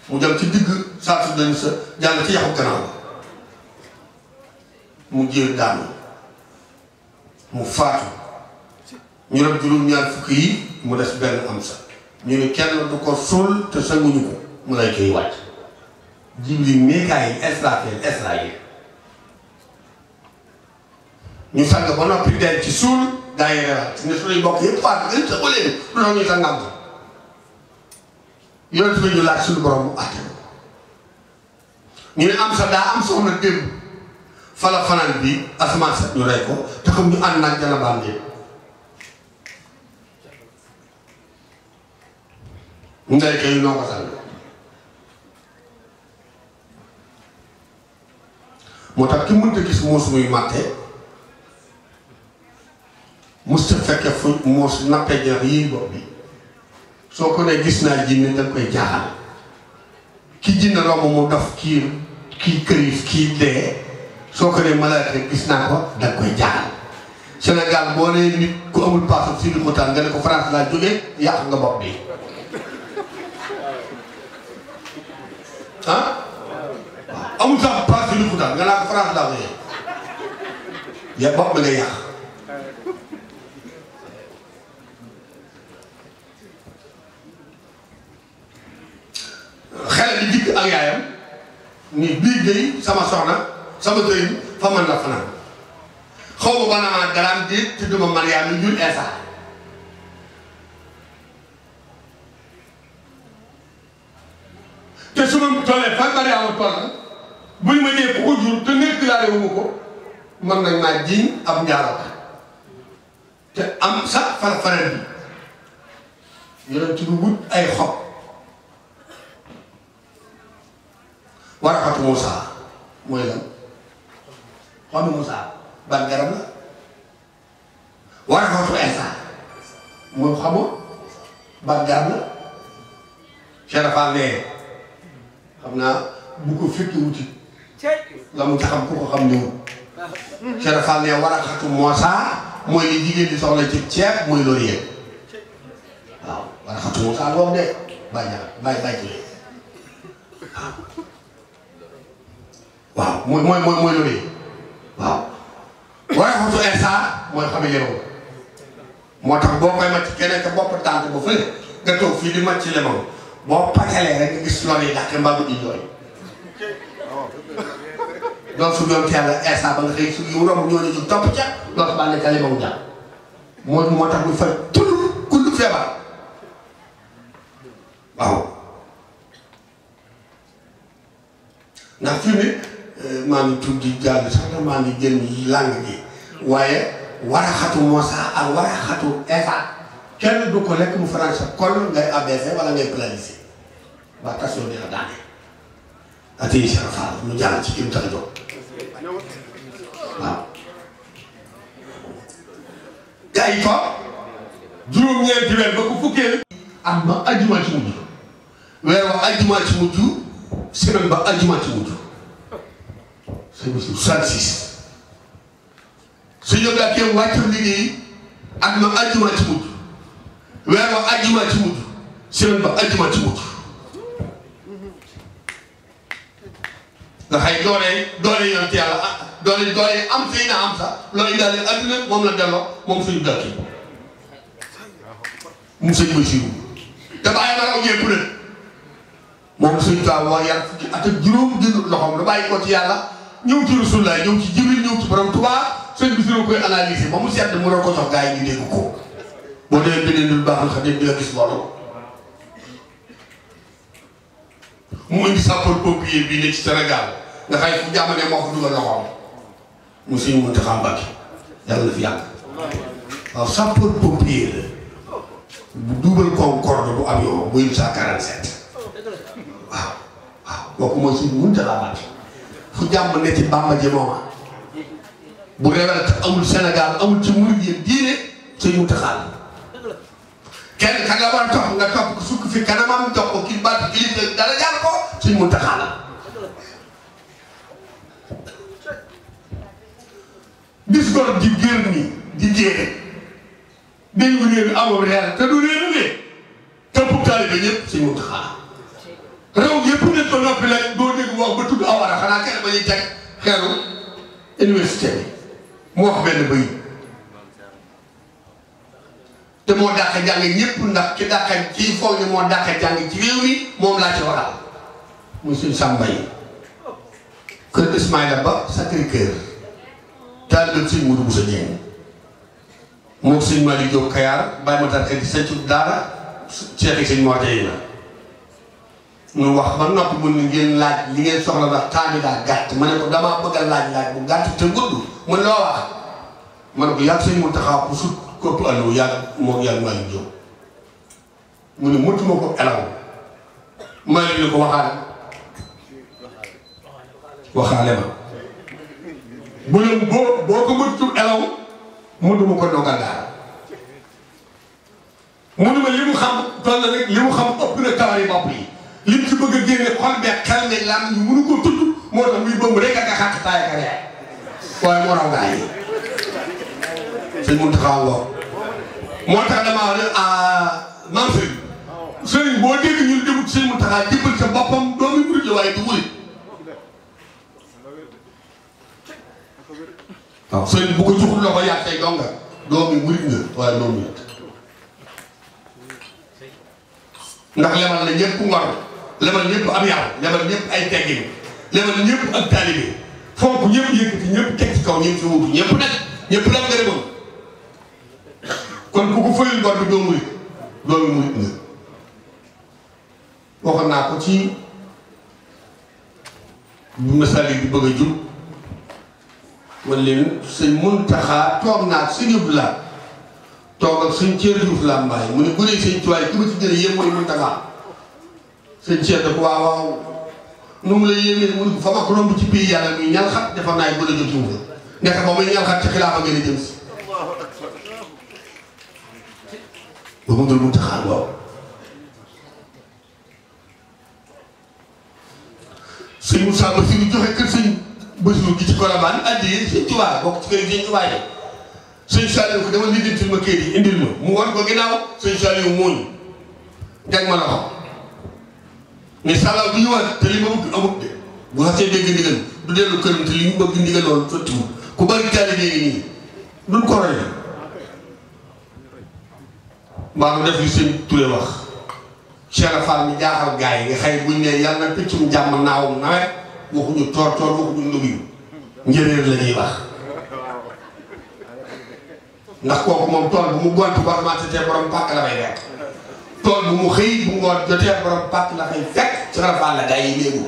mu dem ci digg saa su dañ sa jàll ci yaxu gannaaw mu jéer daanu mu faatu ñu rab juróom-ñaar fukk yi mu des benn am sa ñu ne kenn du ko suul te sanguñu ko mu lay koy wàcc Jibril Mikaayil Israafil ñu sang ba noppi denc ci suul gaa yi rewaat ne suñuy bokk yëpp faatu leen sa ëllëg du doon ñu sa ngam yonent bi ñu laaj suñu borom mu àtte ñu ne am sa daa am soxna démb fala fanaan bi asamaan sa ñu rey ko te xam ñu ànd naag jana baam démb ñu ngay kay noo ko sang moo tax ki mënta gis muus muy màtte mos ta fekke fu muus nappe jeex yii bopp bi soo ko ne gis naa jinne danga koy jaaxal ki jinne romb mu dof kii këriif kii dee soo ko ne malaaka gis naa ko danga koy jaaxal Sénégal boo nee nit ku amul paasam si di xutaan nga ne ko France laa jógee yàq nga bopp bi ah amul sax paas si di xutaan nga naa ko France laa jógee ya bopp bi nga yàq ni bii day sama soxna sama sëriñ fa man la fanaan xaw ma ba naa garaam déet te duma Mariama jur Eesa te su ma tollee fa Mariama toll bu ñu ma nee ku ko jur te nekk laa wu ko man nañ maa jiiñ ab njaaloo te am sax farafara bi yonent bi wut ay xob Waraxatu Muusaa mooy lan xobi Muusaa ban garab la Waraxatu Eesa mooy xamoo ban garab la Cheikh Fall ne xam naa bu ko fekki wuti la mu taxam ku ko xam ñëw Cheikh Fall ne Waraxatu Muusaa mooy li jigéen di soxla ci ceeb mooy loolu yëpp waaw Waraxatu Muusaa boobu de bàyyi waaw mooy loolu yëpp waaw Waraxatu Eesa mooy xam yëngu moo tax boo koy màcc keneen ka bopp tànk ba fële nga toog fii di màcc lemon boo patalee rek nga gis loolu yi dàqe mbaa di jooy donc su doon teel a Eesa ba nga xëy su yu romb ñoo ne ñu topp ca loolu ba nekk lemon jàpp moo tax muy fay tudd kullu feebar waaw ndax fi ne maa ngi tudd di jàll sax na maa ngi génn langue gi waaye Waraxatu Muusaa ak Waraxatu Eesa kenn du ko lekk mu français kol ngay ABC wala ngay planifié ba tasoo dina daane ati Cheikh Fall mu jàll ci kim tax a jóg waaw gaa yi ko juróom-ñeenti weer ba ko fukkee am ba ajjuma ci mujj weer wa ajjuma ci mujj semaine ba ajjuma ci mujj c'est 66 su ñu gaa kéem wàccam liggéey ak ma ajjuma ci mujj weer wa ajjuma ci mujj semaine ba ajjuma ci mujj nga xay doole yonent yàlla doole am fii na am sax loolu indaale adduna moom la delloo moom suñu dëkk yi mu sëñ Basiru te bàyyi ma raw ñëpp nag moom suñu taw wax yàlla fukki at ak juróom jëndul loxoom da bàyyi ko ci yàlla ñëw ci Rasulullah ñëw ci Jibril ñëw ci borom Tuubaa sëñ Basiru koy analyser ba mu sedd mu doon ko jox gars yi ñu dégg ko boo demee beneen lu baax la xam ne di nga gis loolu mu indi sapeur-pompier bii ne ci Sénégal nga xay fu jàmmane moo ko dugal loxoom mu suñu Muntaxa Mbàkke yàlla na fi yàgg waaw sapeur-pompier la bu duubal Concorde bu avion bu 147 waaw kooku mooy suñu Muntaxa Mbàkke fu jàmm ne ci Bàmba ji mooma bu révélé amul Sénégal amul ci murid yi diine suñu Muntaxa la kenn ka nga war a topp nga topp ko sukk fi kanamam jox ko kii baat kilifa dara jaar ko suñu Muntaxa la bis gor di gér ni di jéere dañ ko réer amoon reer te du réer ne tëpp taalibe ñëpp suñu Muntaxa la réew yëpp nit ko noppi la doo dégg wax ba tudd awara xanaa kenn ba ñuy teg xeeru université bi mu wax benn bëy te moo dàq jàng ñëpp ndax ki dàq ci foog ni moo dàq jàng ci réew mi moom laa ci waxal muy suñ Samba yi kër Ismaïla Ba Sacré-Cœur taalibe suñ Modou Bousso Dieng moom suñ Malick Diop Kayar bàyyi ma tar di sancu daara Cheikh yi suñ Mor yi la ñu wax ba noppi mun ni ngeen laaj li ngeen soxla ndax temps bi daa gàtt ma ne ko damaa bëgg a laaj bu gàtt te gudd mun loo wax ma ne ko yàgg suñ Muntaxa bu sut kopp allo yàgg moom yàgg Malick Diop mu ne mëtuma ko elaw Malick ni ko waxaale ma bu leen boo ko mëtul elaw mënuma ko dogal daal mënuma li mu xam toll na rek li mu xam ëpp na kawari bopp yi li mu ci bëgg a génne xol beeg xel ne lam ñu mënu ko tudd moo tax muy bëgg rek ak a xàq taay ak a reer waaye moo raw gaa yi sëñ Muntaxa ngoo moo tax damaa wax ne maam sëriñ boo dégg ñun demut sëñ Muntaxa jëbbal sa boppam doomi murit la waaye du murit waaw sëriñ bu ko joxul loxo yàq say donga doomi murit nga waaye doo murit ndax lebal na ñëpp ngor lebal ñëpp am yàlla lebal ñëpp ay teggin lemal ñëpp ak taalibe fonk ñëpp yëkkati ñëpp teg ci kaw ñëpp fi wutu ñëpp nag ñëpp la ngërëmam kon ku ko fayul bor bi doo murit doomu murit nga waxoon naa ko ci bu masali bi bëgg a jub man leen sëñ Muntaxa toog naa ak sëñ Abdu Lahat toog ak sëñ Ceer Juuf Lambaay mu ne bu dee sëñ Tuubaa ki ma ci gën a yéem mooy Muntaxa sëñ Ceer da ko waaw nu mu la yéemee mu ne ko fa ma ko romb ci pays yàlla muy ñal xat dafa naay gën a jotu fa nekk ba muy ñal xat ci xilaafa gën a jëm si ba mu dul Muntaxa waaw sëñ Moussa Bassirou joxe kër sëñ Bassirou gi ci Colobane addi sëñ Tuubaa bokk ci kër sëñ Tuubaa yi sëñ Saliou ko dama lijjantil ma kër yi indil ma mu war ko ginnaaw sëñ Saliou mooñu jag ma loxo mais sàllaaw bi ñëwaat te li ma bëgg amut de bu xasee dégg ndigal du dellu këram te li mu bëgg ndigal loolu sottiwul ku bari taalibe yi nii duñ ko roy mbaa mu def li sëñ Touré wax Cheikh Fall mi jaaxal gaa yi nga xëy buñ ne yàlla na piccum jàmm naawum nawet waxuñu toor waxuñu nubiyu njëréer la ñuy wax ndax kooku moom tool bu mu gont ba xamante te borom pàkk la fay fekk tool bu mu xëy bu ngoon jotee borom pàkk la fay fekk Cheikh Fall la gaa yi léegu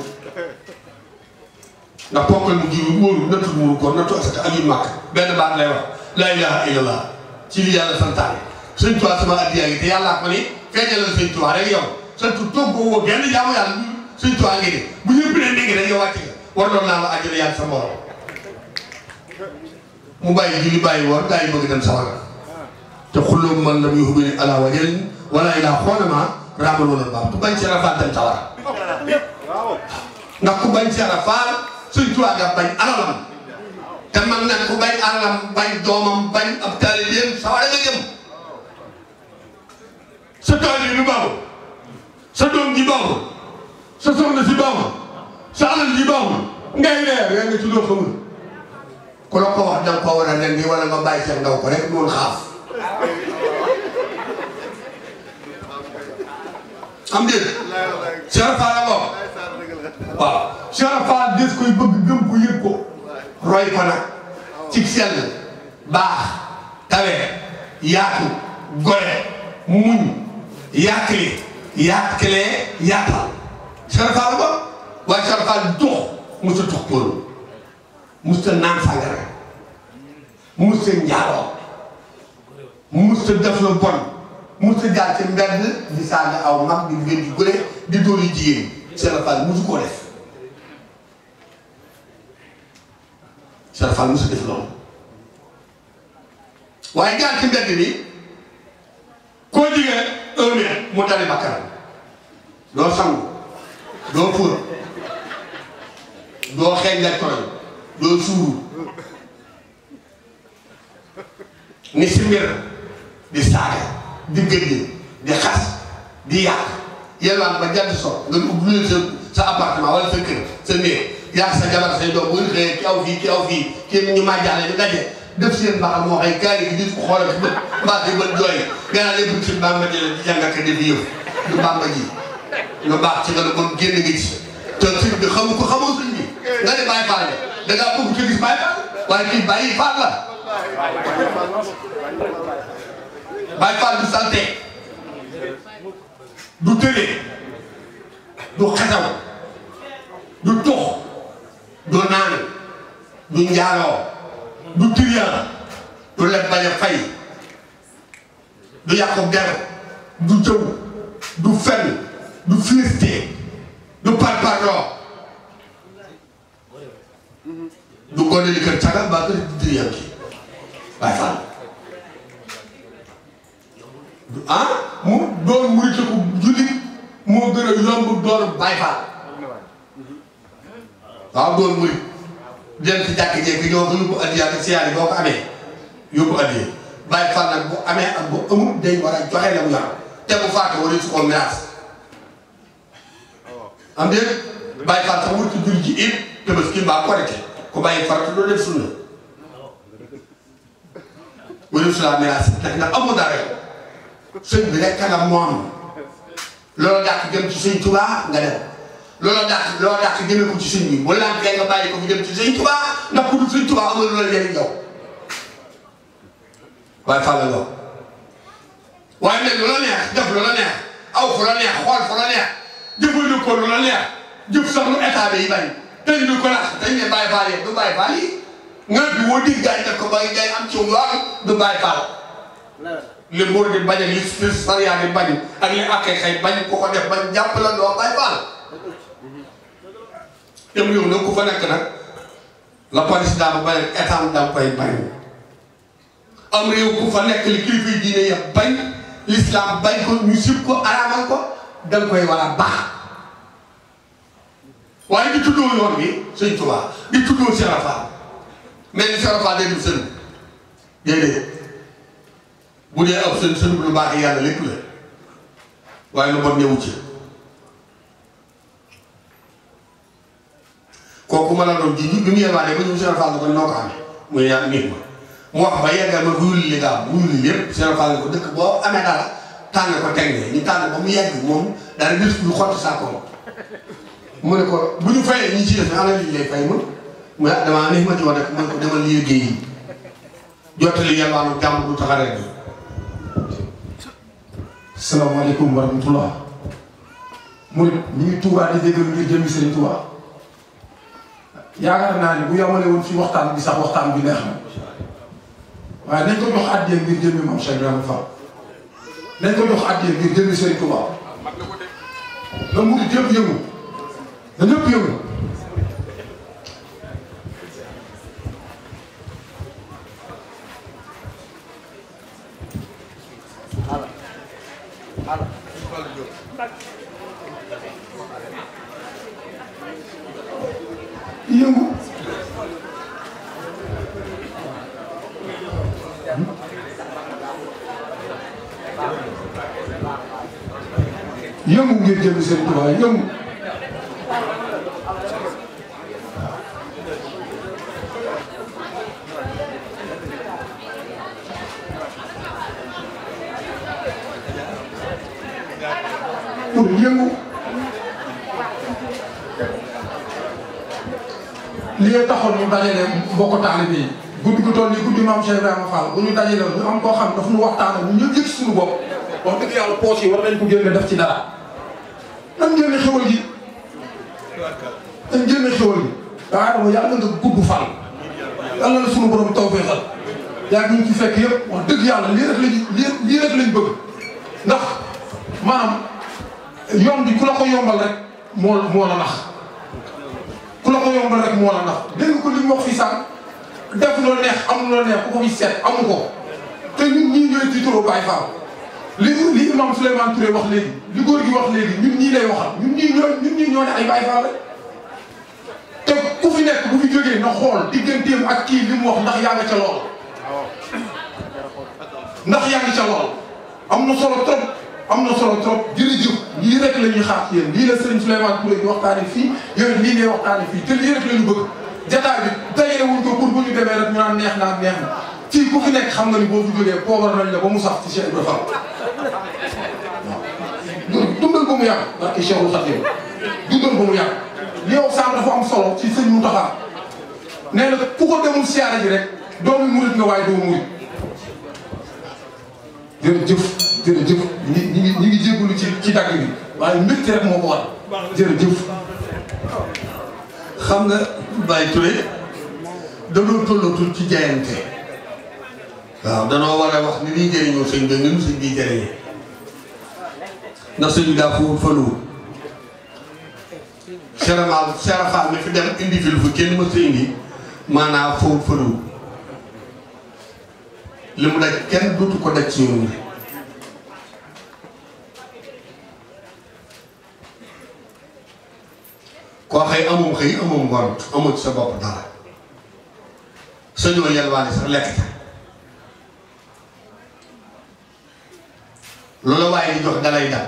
ndax ponkal mu jiw wóoru nattu muuru ko nattu asaka ak yu màkk benn baat lay wax laa ilaha illallah ci li yàlla santaane sëñ Tuubaa sama addiyaa ngi te yàllaa ko ni feeñalal sëñ Tuubaa rek yow sa tur toog ko woo genn jaamu yàlla sëñ Tuubaa ngi de bu ñëpp ne dégg rek yow wàcc nga war doon naa la àjjana yàlla sa morom mu bàyyi julli bàyyi woor gaa yi bëgg dem sawara te xulloo man lam yuhbini ala wajalin wala ilaa xoonama raamal wala baam ku bañ ci rafaal dem sawara ndax ku bañ ci rafaal sëñ Tuubaa nga bañ alalam te man nag ku bañ alalam bañ doomam bañ ab taalibeem sawara nga jëm sa tool yi lu baaxul sa doom ji baaxul sa soxna si baaxul sa alal ji baaxul ngay reer yaa nga ci loo xamul ku la ko wax danga ko war a ren nii wala nga bàyyi seen ndaw ko rek noonu xaaf am déet Cheikh Fall la wax waaw Cheikh Fall des koy bëgg gëm ko yëg ko roy ko nag ci sell baax tawe yaatu gore muñ yàqli yàqlee yàqal Cheikh Fall ba waaye Cheikh Fall dox musta tux póolu musta naan sàngara musta njaaloo musta def lu bon musta jaar ci mbedd di saaga aw mag di gën di gëre di dóor yu jigéen Cheikh Fall musu koo def Cheikh Fall musu def loolu waaye jaar ci mbedd bi koo jigéen 1 mètre mu dali bakkaram doo sangu doo fóot doo xeeñ la tooy doo suuru ni si mbir di saaga di gëj di xas di yàq yelwaan ba jant so nga ubbi sa appartement wala sa kër sa néeg yàq sa jabar say doom bu ñu xëyee ki aw fii kii ñu màjjaale ñu daje def seen mbaxal moo xëy kaari gi di ko xoolal ci bët mbaa di bët jooy gannaaw lépp ci bàmba ji la di jàngat def yëf du bàmba ji lu baax ci nga ne moom génn nga ci te sëñ bi xamu ko xamoo sëñ bi nga ne Baye Fall da ngaa bëgg ci gis Baye Fall waaye kii Baye Fall la Baye Fall du salte du tële du xetaw du tux du naan du njaaloo du trian du leb bañ a fay du yàqu der du jëw du fen du filisté du parparloo du gone li kër caga mbaa kër di trian ki Baye Fall mu doon murit ko jullit moo gën a yomb doon Baye Fall waaw doon murit dem ci jàkk jeeg ñoo ko yóbbu addiya ak siyaar yi boo ko amee yóbbu addiya Baye Fall nag bu amee ak bu amul day war a joxe la mu yor te bu faatu wala su ko miraas am déet Baye Fall sax wut ci jur ji it Tabaski mbaa Korite ku bàyyi farata doo def sunna wala su la miraas ndax amul dara yow sëñ bi rek kanam moom loolu dàq jëm ci sëñ Tuubaa nga dem loola dàq jëmee ko ci sëñ bi bu lànkee nga bàyyi ko fi dem ci sëñ Tuubaa ndax ku dul sëñ Tuubaa amul loola njëriñ yow waaye fàlle nga waaye nag lu la neex def lu la neex aw fu la neex xool fu la neex jëfandikoo lu la neex jëf sax lu état bi bañ tey ñu ko lax tey ne bàyyi faal yi du bàyyi faal yi nga bi woo dig gaay def ko ba ngay am ci yoon du bàyyi faal li mbóor di bañ ak li sariya di bañ ak li akkee xëy bañ ko ko def bañ jàpp la doo bàyyi faal dem yow nag ku fa nekk nag la police daa bañ ak état da koy bañ am réew ku fa nekk li kilifa yi diine ya bañ l'islam bañ ko ñu sib ko araamal ko danga koy war a baax waaye di tuddoo yoon bi Sëñ Tuubaa di tuddoo Serapha mel ni Serapha day dul sën déedéet bu dee ab sën bu lu baax yàlla lépp la waaye lu bon ñëwu ci kooku ma la doon ji bi mu yelwaanee ba ñu Serapha la ko noo ko amee muy yàlla nit ma mu wax ba yeggal ma bu yulli li nga am bu yulli lépp Serapha la ko dëkk boo amee dara tànn ko teg ne ñu tànn ba mu yegg moom daal di lu xott saako mu ne ko bu ñu fayee ñi ci def ana li lay fay mu damaa ne ma ci wax rek man ko demal liggéey yi jottali yalwaanu jàmm du tax a rek. salaamaaleykum wa rahmatullah. murid ñu ngi Tuubaa di déglu ngir jëmmi Sëriñ Tuubaa yaakaar naa ni bu yamale woon fi waxtaan bi sax waxtaan bi neex na waaye nañ ko jox àddiyee ngir jëmmi Maam Cheikh Ibrahima Fall nañ ko jox àddiyee ngir jëmmi Sëriñ Tuubaa na murid yëpp yëngu na ñëpp yëngu. yëngu yëngu ngir jëmmi Sëriñ Tuubaa yëngu pour yëngu li taxoon ñu dajale mbokk taalibe yi guddi gu toll nii guddi Maam Cheikh Ibrahima Fall bu ñu dajale ñu am koo xam daf ñu waxtaan ñu ñëpp yëg suñu bopp wax dëgg yàlla poos yi war nañ ko génne def ci dara nan génne xewal gi nan génne xewal gi daa dama yàlla nga gudd fan yàlla na suñu borom tawfeexal yaa ngi ñu ci fekk yëpp wax dëgg yàlla lii rek lañ bëgg ndax maanaam yoon bi ku la ko yombal rek moo la nax ku la ko yombal rek moo la nax dégg ko li mu wax fii sànq def loo neex am loo neex ku ko fi seet amu ko te ñun ñii ñooy tiitaroo Baye Fall li imam Souleymane Touré wax léegi li góor gi wax léegi ñun ñii lay waxal ñun ñii ñoo ne ay Baye Fall rek te ku fi nekk bu fi jógee na xool digganteem ak kii li mu wax ndax yaa ngi ca lool ndax yaa ngi ca lool am na solo trop am na solo trop jërëjëf lii rek la ñuy xaar ci yéen lii la Serigne Souleymane Touré di waxtaanee fii yooyu lii ngay waxtaanee fii te lii rek la ñu bëgg jataay bi dajale wuñ ko pour bu ñu demee rek ñu naan neex na neex na fii ku fi nekk xam nga ni boo fi jógee poobar nañ la ba mu sax ci Cheikh Ibrahima Fall waaw dundal ba mu yàgg barke Cheikhul Khadim dundal ba mu yàgg li yow sànq dafa am solo ci sëñ Mountakha nee na ku ko demul siyaare ji rek doomu murit nga waaye doo murit jërëjëf ñi ngi jégalu ci dagg bi waaye mbégte rek moo ko war jërëjëf. xam nga Baye Touré danoo tollatul ci jaayante waaw danoo war a wax ni ñuy jëriñoo sëñ bi ñun sëñ bi jëriñee ndax sëñ bi daa foofu faluwul Serapha mi fi dem indi fi lu fa kenn mës a indi maanaam foofu faluwul li mu daj kenn dootu ko daj ci yoon bi koo xëy amum xëy amum ngont amul sa bopp dara sañoo yelwaane sax lekk ta loolu waaye di jox dalay dal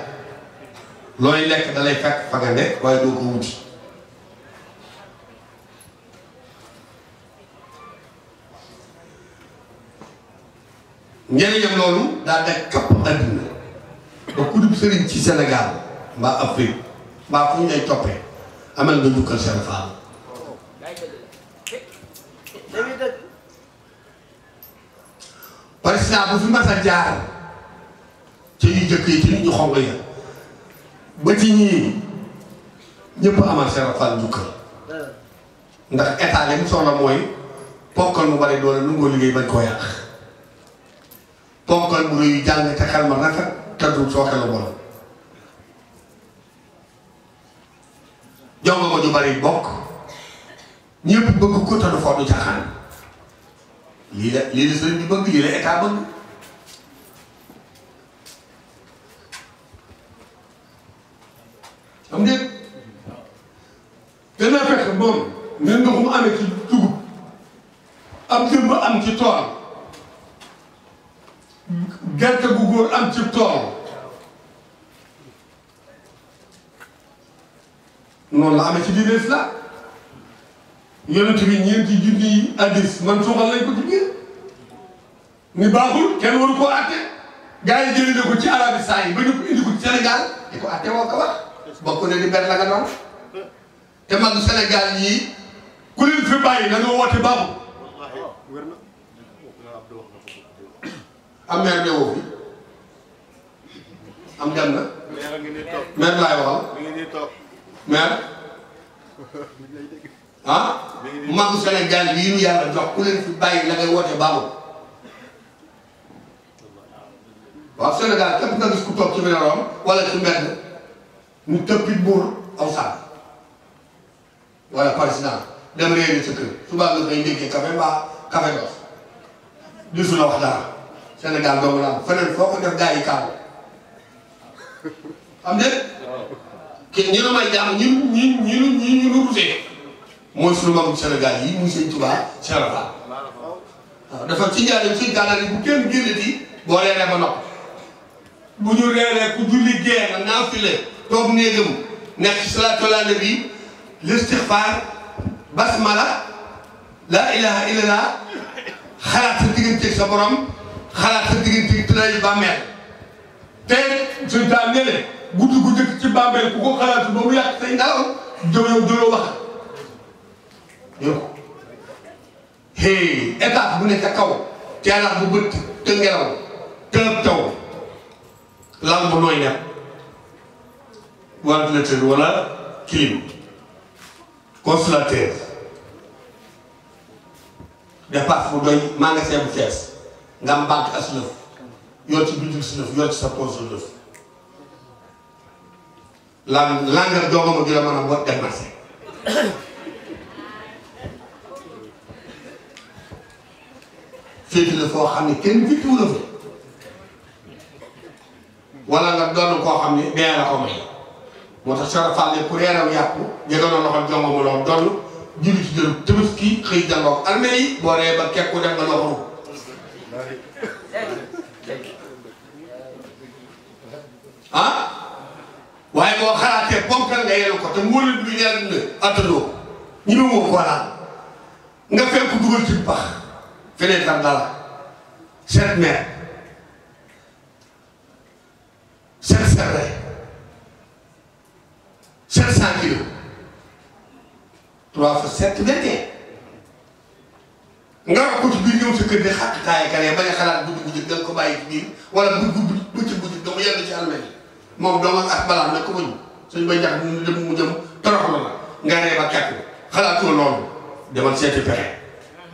looy lekk dalay fekk fa nga nekk waaye doo ko wuti njëriñam loolu daa daj kapp àdduna ba ku dul sëriñ ci Sénégal mbaa Afrique mbaa fu ñu lay toppee amal nga njukkal Cheikh Fall président bu fi mas a jaar ci yu jëkk yi ci nit ñu xonq ya ba ci ñii ñëpp amal Cheikh Fall njukkal ndax état li mu soxla mooy ponkal mu bari doole lu ngoo liggéey bañ koo yàq ponkal bu rëy jàng te xel ma rafet te du soo xelu bon jongo ma ju bari bokk ñëpp bëgg ko te du foo du caaxaan lii la sëriñ bi bëgg lii la état bëgg am déet dana fekk moom ne ndox mu amee ci dugub am jëmb am ci tool gerte gu góor am ci tool noonu la amee ci biir islam yonent bi ñeenti junni hadiis man suuxal lañ ko ci biir ni baaxul kenn waru koo àtte gars yi jëlee na ko ci Arabie Saoudite ba ñu ko indi ko ci Sénégal di ko àtte woo ko wax bokk ne di benn la nga doon te mag Sénégal yii ku leen fi bàyyi da nga woote baaxul am maire de woo fi am dem na maire laay waxal maire ah magu Sénégal yi ñu yàlla jox ku leen fi bàyyi la ngay woote baaxul waaw Sénégal képp nga gis ku toog ci meneroom wala ci mbedd ñu tëppit buur aw sàmm wala président dem réer sa kër suba nga koy ndékkee café mbaa café dos gisu la wax dara Sénégal doomu la am feneen foo ko def gaa yi kaaw am de ki ñu may jàmm ñu rusee mooy suñu magum Sénégal yi muy sëñ Touba Cheikh Fall waaw dafa ci njaareem suñ gànnaar yi bu kenn génnati boo reeree ba nopp bu ñu reeree ku julli gee nga naafile toog néegam nekk ci salaatu ala nabi listixfaar basmala laa ilaha illallah xalaat sa digganteeg sa borom xalaat sa digganteeg tëddaayu bàmmeel te suñ taa nele guddi gu njëkk ci bàmmeel ku ko xalaatu ba mu yàq say nelaw jëloo wax yow hey étape bu ne ca kaw teelax bu bët te ngelaw tëb taw lal bu nooy nepp ventilateur wala clim consulateur dépasse bu doy magasin bu fees nga am banque as lëf yor ci bitik si lëf yor ci sa poche lëf langar joogama gi la mën a bot dem marché féeti la foo xam ne kenn fittiwu la fa wala nga doon koo xam ne dee la ko may moo tax Cheikh Fall ku reeraw yàpp jeganoon loxo jongo mu loxo donn julli ci jël Tabaski xëy jàngoog armée yi boo ree ba kekku dem nga loxo ah waaye boo xalaatee ponkal nga yenu ko te mbóolal bi ñaar na attandoo ñi ma woo ko laal nga fekk dugal ci pax feneen tam dala 7 mètres 7 serre 700 kilos 3 fois 7 21 nga wax ko ci biir ñëw sa kër di xàq taay kare bañ a xalaat guddi guddi da nga ko bàyyi ci biir wala bëccëg guddi da mu yàgg ci almel moom doo nga ak balaa nag ko bañ suñ bay jax mu jëm toroxlu la nga ree ba kekk xalaatoo loolu demal seeti pexe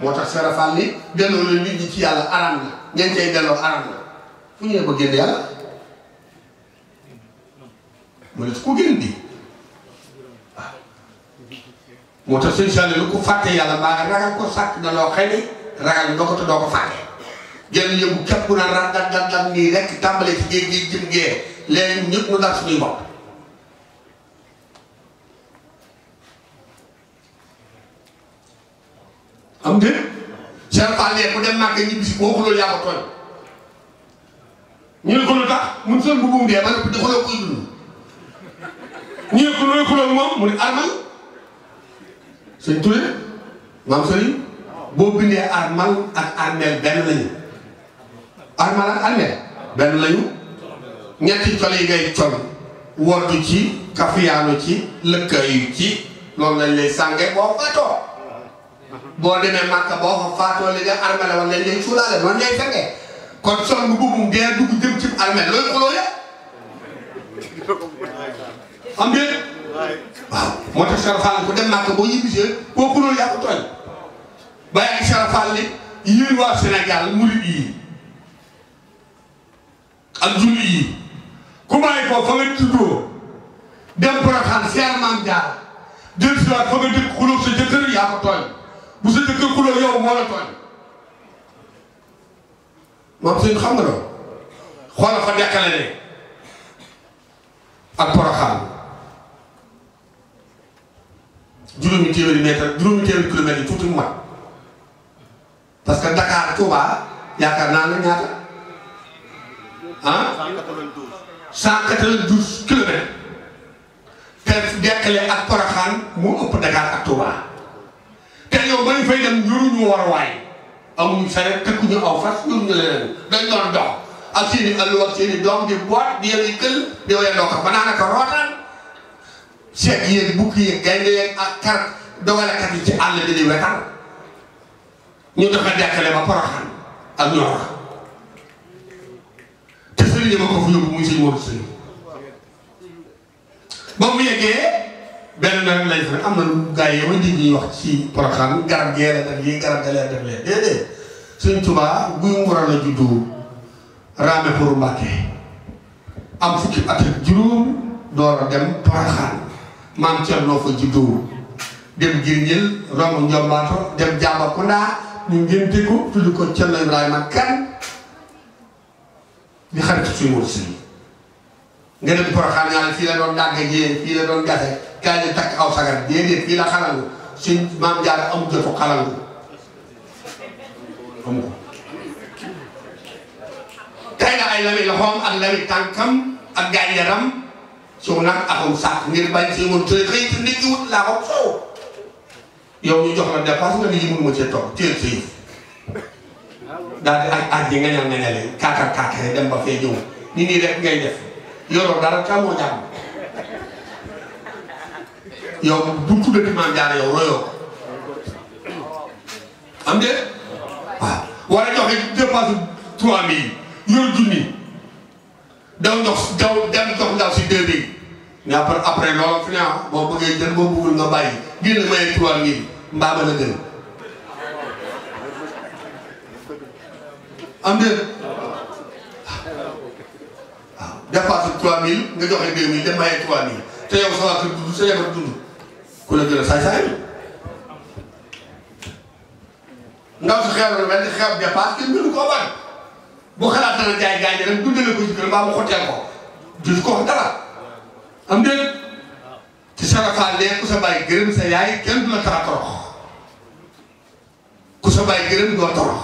moo tax Cheikh Fall ni delloo la nit ñi ci yàlla aram na ñeen cay delloo aram na fu ñu ne ba génn yàlla mu ne ku génn bi waaw moo tax sëñ Sall lu ko fàtte yàlla mbaa nga ragal ko sàkk na loo xëy ni ragal doo ko te doo ko fàtte jël yëngu képp ku naan ran dan nii rek tàmbalee ci géej gi jëm gee léegi ñëpp nu dal suñuy bopp am de Cheikh Fall ne ku dem màgg ñibbi si boo xuloo yaa ko tooñ ñu ne ko lu tax mun sol bu buum dee ma ne ko di xuloo koy dund ñu ne ko looy xuloo moom mu ne armal sëñ Touré maam sëriñ boo bindee armal ak armeel benn lañu armal ak armeel benn lañu ñetti col yi ngay col woddu ci kafiyaanu ci lëkkaayu ci loolu lañ lay sànge boo faatoo boo demee Màkka boo fa faatoo li nga armele woon lañ lay suulaale noonu lay sànge kon sol nga buubum dee dugg jëm ci armel looy xuloo ya am ngeen waaw moo tax Serafal ku dem Màkka boo ñibbisee boo xuloo yaa ko tooñ bàyyi ak Serafal li yéen waa Sénégal murid yi ak jullit yi ku bàyyi ko fa nga tuddoo dem Porokhane seer Maam Jaara jël si waat fa nga dëkk xuloo sa jëkkër yaa ko tooñ bu sa jëkkër xuloo yow moo la tooñ moom seen xam nga loolu xoolal fa dekkale ne ak Porokhane juróomi téeméeri mètre juróomi téeméeri kilomètre yi tuuti mu mat parce que Dakar Touba yaakaar naa ne ñaata ah 192 kilomètres te dekkale ak Porokhane moo ëpp Dakar ak Touba te yow ba ñu fay dem yoruñu war waay amuñu saret tëkkuñu aw fas yoruñu leneen dañ doon dox ak seeni alluwa ak seeni doom di boot di yëngu kël di wéyandoo ko ba naanaka rootaan seet yéeg bukki yéeg gaynde yeeg ak kar dogalekat yi ci àll bi di wetal ñu doxe dekkale ba Porokhane ak Nioro te sëriñ ma ko fu yóbbu muy sëñ Modou Sëriñ ba mu yeggee benn nag lañ fa am na lu gars yi ma nit ñi wax ci Porokhane garab gee la def lii garab galee def lee déedéet Sëñ Tuubaa guy mu waral a juddu raame pour Mbàkke am fukki at ak juróom door a dem Porokhane maam Cerno fa juddu dem Girñel romb Njombaato dem Jaabakunda ñu ngénte ko tudd ko Cerno Ibrahima Kan di xarit suñu Modou Sëriñ nga dem Porokhane ñaari fii la doon dàgge jiyee fii la doon gase kaay di takk aw sagar déedéet fii la xalangu suñ maam Jaara amul jotu xalangu amu ko tey nga ay lami loxoom ak lami tànkam ak gaay yaram su nag akum sàkk ngir bañ si mun tëj xëy ci nit ñi wut laa ko soow yow ñu jox la dépense nga nit ñi mënuma cee toog téel sa yëf daal di aj ji nga ñal nga ñale kaakar dem ba fee ñëw ni nii rek ngay def yoroo dara ka moo jàmm yow bu tuddati Maam Jaara yow royoo am de waaw war a joxe dépense 3000 yor junni daw dem jox ndaw si 2000 mais après loolu fi ne boo bëggee jël boo bëggul nga bàyyi génn maye 3000 mbaa ba la gën am de waaw dépense 3000 nga joxe 2000 dem maye 3000 te yow sa waa kër dund sa yabar dund ku la gën a saay-saay ndaw si xeer la mel ni xeer dépense kenn mënu koo bañ bu xalaat dana jaay gaañ rek dundale ko ci kër mbaa mu xotteel ko du ko dara am déet ci Serafal ne ku sa bàyyi gërëm sa yaay kenn du la tara torox ku sa bàyyi gërëm doo torox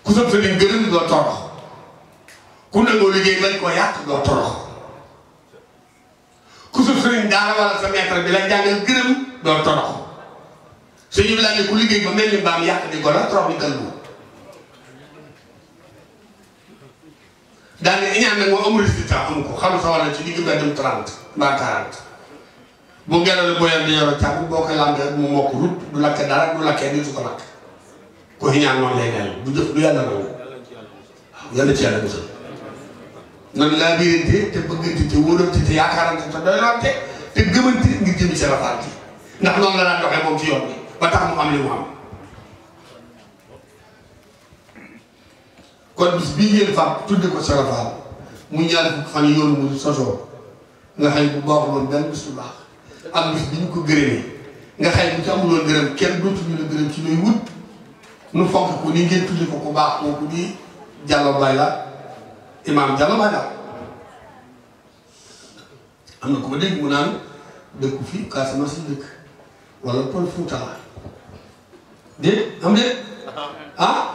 ku sa sëriñ gërëm doo torox ku nangoo liggéey bañ koo yàq doo torox ku sa sëriñ daara wala sa maître bi la jàngal gërëm doo torox suñu la ne ku liggéey ba mel ni mbaam yàq di golo torox di kalbu daal ne ñaan nag moo amul résultat amu ko xam sa wala ci digg ba dem 30 mbaa 40 bu ngelaw li booyal di yoro càmm boo koy lambee mu mokk rut du lakke dara du lakkee di su ko lakk ko ñaan noonu lay mel du jëf du yàlla nangu waaw yàlla ci yàlla musal nan laa birante te bëggante te wóorante te yaakaarante te doylante te gëmante ngir jëmi Serafal ji ndax noonu la daan doxee moom ci yoon bi ba tax mu am li mu am kon bis bii ngeen fàpp tudde ko Serafal mu ñaar fukki fan yoonu mu sosoo nga xëy bu baaxul woon benn bis bu baax ak bis bi ñu ko gërëmee nga xëy bu ci amuloon gërëm kenn dootuñu la gërëm ci luy wut nu fonk ko ni ngeen tudde ko ku baax kooku di Diallo Baye la imaam Diallo Baye la am na ko ma dégg mu naan dëkku fii Casamance si dëkk wala Pël Fuuta la déet am déet ah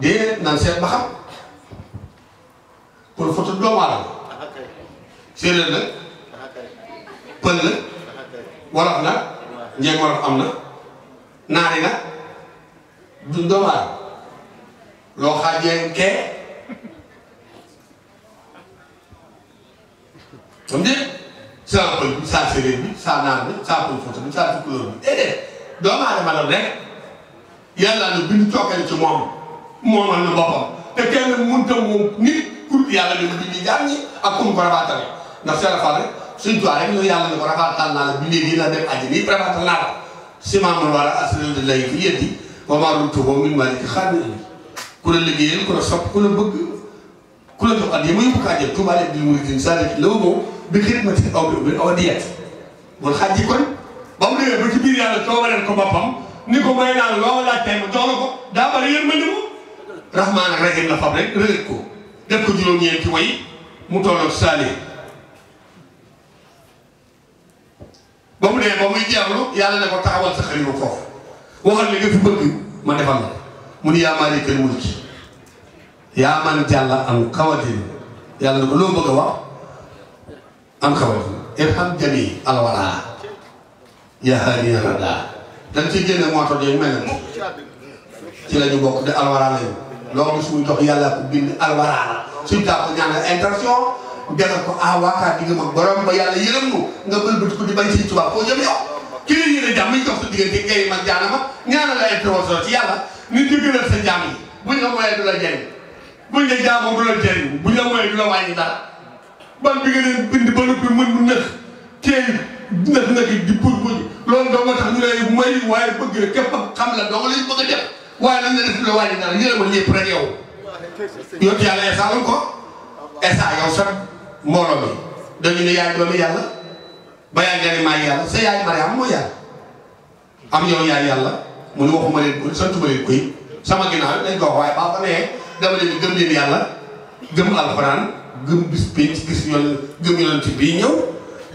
déet naan seet ba xam Pël Fuuta doomu aadama séeréer la pël la wolof nag njëg wolof am na naari nag duñ doomu aadama loo xaajee kee am déet saa pël bi saa séeréer bi saa naar bi saa pël Fuuta bi saa tukulóor bi déedéet doomu aadama la rek yàlla nu bind cokkale ci moom moomal na boppam te kenn mënut a moom nit pour yàlla dina bindi jaam ñi ak ku mu ko rabaatale ndax c'est rafet rek suñ toit rek ñu yàlla ne ko rafaatal naa la bindee gi la dem àjji nii rafaatal naa la simaamul wala aslan de lay fi yeddi wa maa rumtuhu min maaliki xaar na ku la liggéeyal ku la sopp ku la bëgg ku la jox at yi ma yóbbu ko àjjal Tuubaa leen di muridin sadiq law moom bi xidmati aw diyet wala xaaj ji kon ba mu demee ba ci biir yàlla coobaleen ko boppam ni ko may naa la loo ma laaj tey ma jox la ko daa bari yërmande mu rahmaan ak rahim la fab rek rëgët ko def ko juróom-ñeenti way mu tolloog saali ba mu demee ba muy jeexlu yàlla ne ko taxawal sa xalima foofu waxal li nga fi bëgg ma defal la mu ni yaa maalikal mulki yaa man jàlla am xawatin yàlla ne ko loo bëgg a wax am xawatin irham jami alwala yaa haadina rada dañ ciy génne moo tax yooyu mel na ci la ñu bokk de alwara lañu loolu suñu dox yàlla ko bind alwara la suñ taa ko ñaanal intention defal ko waakaar di nga mag borom ba yàlla yërëm nu nga bëlbati ko di bañ Sëñ Tuubaa koo jëm yow ki la yéene jàmm ñu dox sa diggante ngay mag jaanama ñaanal la intervention ci yàlla nit ñi gënal sa jàmm yi buñ la moyee du la jëriñ buñ la jaamoo du la jëriñ buñ la moyee du la wàññi dara ban bi nga leen bind ba noppi mën mu nëx teey nëx nëx di pour loolu doo nga tax ñu lay may waaye bëgg rek képp xam la doo nga lañ bëgg a def waaye lan nga def la wàññi dara yërëmal ñëpp rek yow yottu yàlla Eesa lan ko Eesa yow sax mbooloo mi dañu ne yaay doomi yàlla ba yaay nga ne maay yàlla sa yaay Mariam mooy yàlla am yow yaay yàlla mu ne waxuma leen ko santuma leen koy sama ginnaaw dañ ko wax waaye baa ko nee dama leen gëm leen yàlla gëm alxuraan gëm bis pénc gis yoon gëm yonent bii ñëw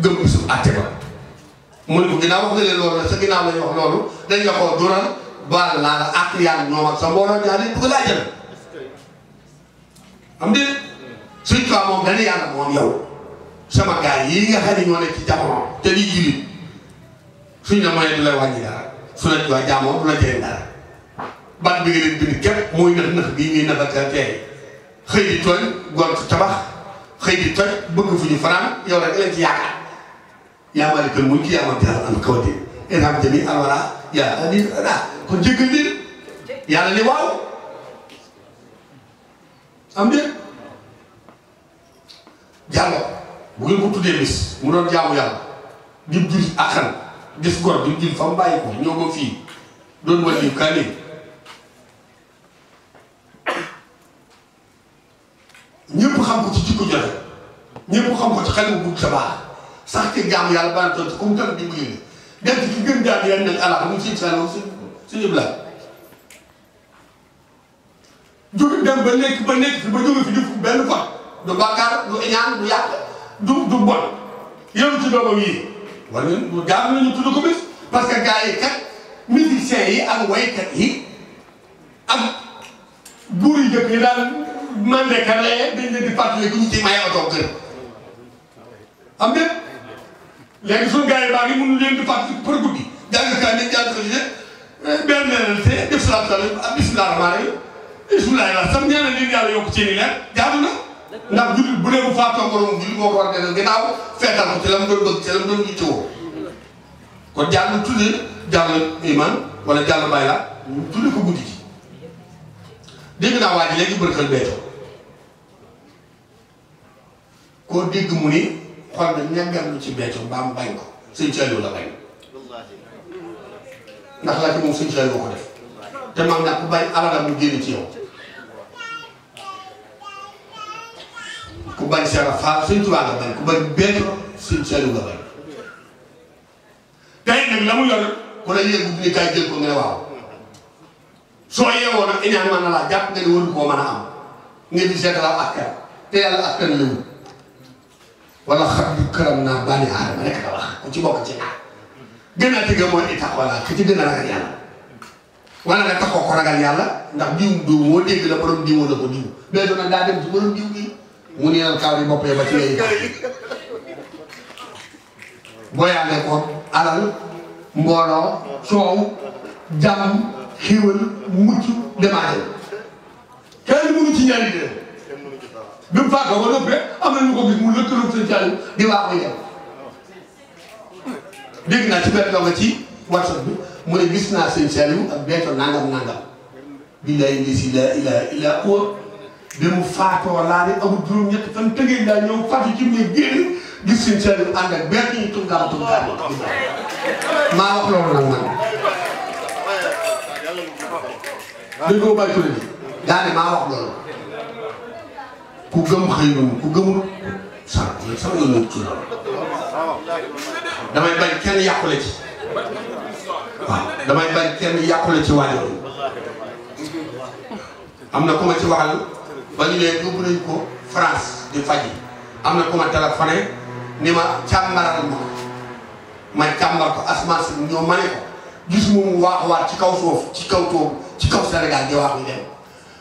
gëm bisu àtte ba mu ne ko ginnaaw wax nga leen loolu la sa ginnaaw lañu wax loolu dañ la koo dural baal naa la àq yàlla ñoom ak sa mbooloo ñaar yi bëgg laa jël am déet suñ ko moom dana yàlla moom yow sama gaay yi nga xam ne ñoo nekk ci jamono te lii jullit suñ la moyee du lay wàññi dara su la waa jaamoo du la jëriñ dara ban bi nga leen bind képp mooy nëx nëx bii ñuy nëxal tey xëy di tooñ gont tabax xëy di toj bëgg fu ñu fanaan yow rek leen ci yaakaar yaa maalikal mulki yaa man jàll am kawate irham jami alwara yaa adi ada kon jéggal leen yàlla ni waaw am déet jàllo bu ngeen ko tuddee bis mu doon jaamu yàlla di jul akkan gis gor di jul fa mu bàyyi ko ñëw ba fii doon wàllu kaani ñëpp xam ko ci jikko joxe ñëpp xam ko ci xel mu gudd sa baax sax ci jaamu yàlla bana toon ci comme tam di mu yéene dem ci ki gën jaam yàlla nag ala mu siñ salo suñu blaat jóge dem ba nekk fi ba jóge fi def benn fan du bàkkaar du iñaan du yàq du bon yow ci doomam yi war ngeen jaam nañu tudd ko bis parce que gars yi kat musiciens yi ak waykat yi ak buur yi jëkk yi daal mandeka lee dañ leen di fàttali ku ñu ci maye oto kër am déet léegi suñu gars yi baa ngi mënu leen di fàttali pour guddi jàng kaa ni jàng ko ci benn leen te def salaatu ak bismillah rahmaan rahim bismillah la sam ñaanal leen yàlla yokk ci ni leen jaadu na ndax jullit bu dee bu faatoo borom jullit moo ko war a defal ginnaaw feetal ko ci la mu doon bëgg ci la mu doon yittewoo kon jàll tuddee jàll iman wala jàll bay la tuddee ko guddi gi dégg naa waa ji léegi bërkal beeto koo dégg mu ni xool na ñàngal lu ci beeto mbaa mu bañ ko sëñ Saliou la bañ ndax la ci moom sëñ Saliou ko def te maam nag ku bañ alalam mu génn ci yow ku bañ Serap Fall sëñ Tuubaa nga bañ ku bañ beeto sëñ Saliou nga bañ tey nag la mu yor ku la yéegu ni kaay jël ko nga ne waaw soo yeewoo nag iñaan mën na laa jàpp nga ne waru koo mën a am nga di seetalaaw askan te yàlla askan la wut wala xam di këram naa bànni aadama rek la wax ku ci bokk ci naa gën a tëgg mooy itax wala ku ci gën a ragal yàlla wala nga taxoo ko ragal yàlla ndax diw moo dégg la borom diwoo la ko diw mais doon daa dem ci borom diw bi mu neenal kaw yi boppee ba ci lay booyaale ko alal mbooloo soow jàmm xiiwal mucc demaale kenn mënu ci ñaari dee bi mu faatoo ba noppee am na ñu ko gis mu lëkkaloog seen caali di waa koy dem dégg naa ci benn nga ci WhatsApp bi mu ne gis naa sëñ Saliou ak Béthio nangam nangam billahi lisi la ilaha illa huwa bi mu faatoo laa ne amul juróom-ñetti fan tëgee daa ñëw faatu ci mu génn gis sëñ Saliou ànd ak Béthio ñu tungaam maa wax loolu nag man dañ koo bàyyi kuréel yi daa ne maa wax loolu ku gëm xëy na ku gëmul sama yoon ci loolu damay bañ kenn yàqule ci waaw damay bañ kenn yàqule ci waajur am na ku ma ci waxal ba ñu leen yóbbu nañ ko France di faji am na ku ma téléphoné ni ma càmbaral ma càmbar ko asmaan si ñoo ma ne ko gis mu waaxuwaat ci kaw suuf ci kaw toog ci kaw Sénégal di waaxu dem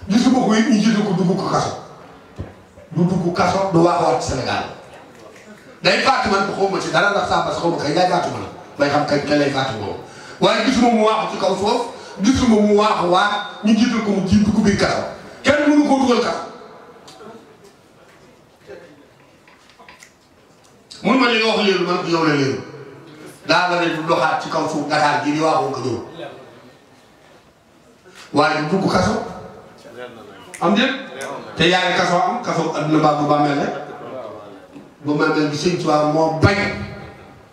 gisuma ko it ñu jiitu ko dugg ko kaso du dugg kaso du waaxuwaat ci Sénégal day faatu man ko xaw ma ci dara ndax saa parce que xaw ma kañ lay faatu man bay xam kañ lay faatu moom waaye gisuma mu waaxu ci kaw suuf gisuma mu waaxuwaat ñu jiital ko mu ji dugg biir kaso kenn mënu koo dugal kaso mun ma li nga wax léegi man ko yow la léegi daa nga ne du doxaat ci kaw suuf Dakar gii di waaxoo ko ñëw waaye du dugg kaso am déet te yaa ngi kaso am kaso adduna baa bu bàmmeel rek bu bàmmeel bi sëñ Tuubaa moo bañ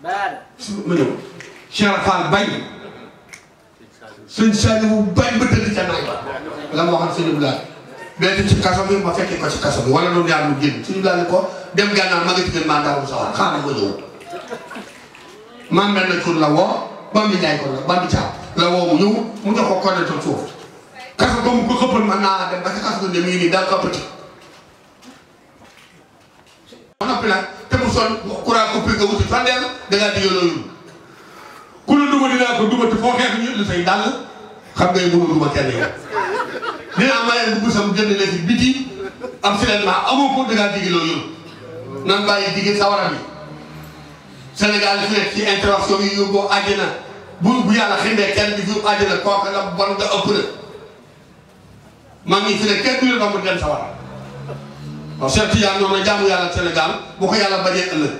ma ñëw Cheikh Fall bañ sëñ Saliou bañ ba tëdd ca naaj la ma waxoon sëñ Ibrahima benn ci kaso bi ma fekkee ko ci kaso bi wala loolu yaa mu génn sëñ Ibrahima ko dem gànnaar ma nga ci gën maa dawul sa war xaaral ma ñëw man mel na tur la woo Bambi Ndiaye ko la Bambi Thiam la woo mu ñëw mu jox ko connaître suuf kaso ba mu ko xëppal mën naa dem ba ci kaso de mii nii daal xëppati ba noppi nag te mu sol courant coupé nga wuti fandeel dangaa digga loolu ku la duma dinaa ko duma te foo xeex ñu lu say dàll xam ngay mënu duma kenn yow dinaa mayeen bu busam jënd leen fi biti am finalement amoo ko dangaa digga loolu nan bàyyi digg sawara bi Sénégal li fi nekk ci intervention yi yóbboo àjjana bu yàlla xindee kenn di fi yóbbu àjjana kooka la bon nga ëpp na man mii fi ne kenn du la doon dem sawara waaw Cheikh Tidiane noonu na jaamu yàlla Sénégal bu ko yàlla bañee ëllëg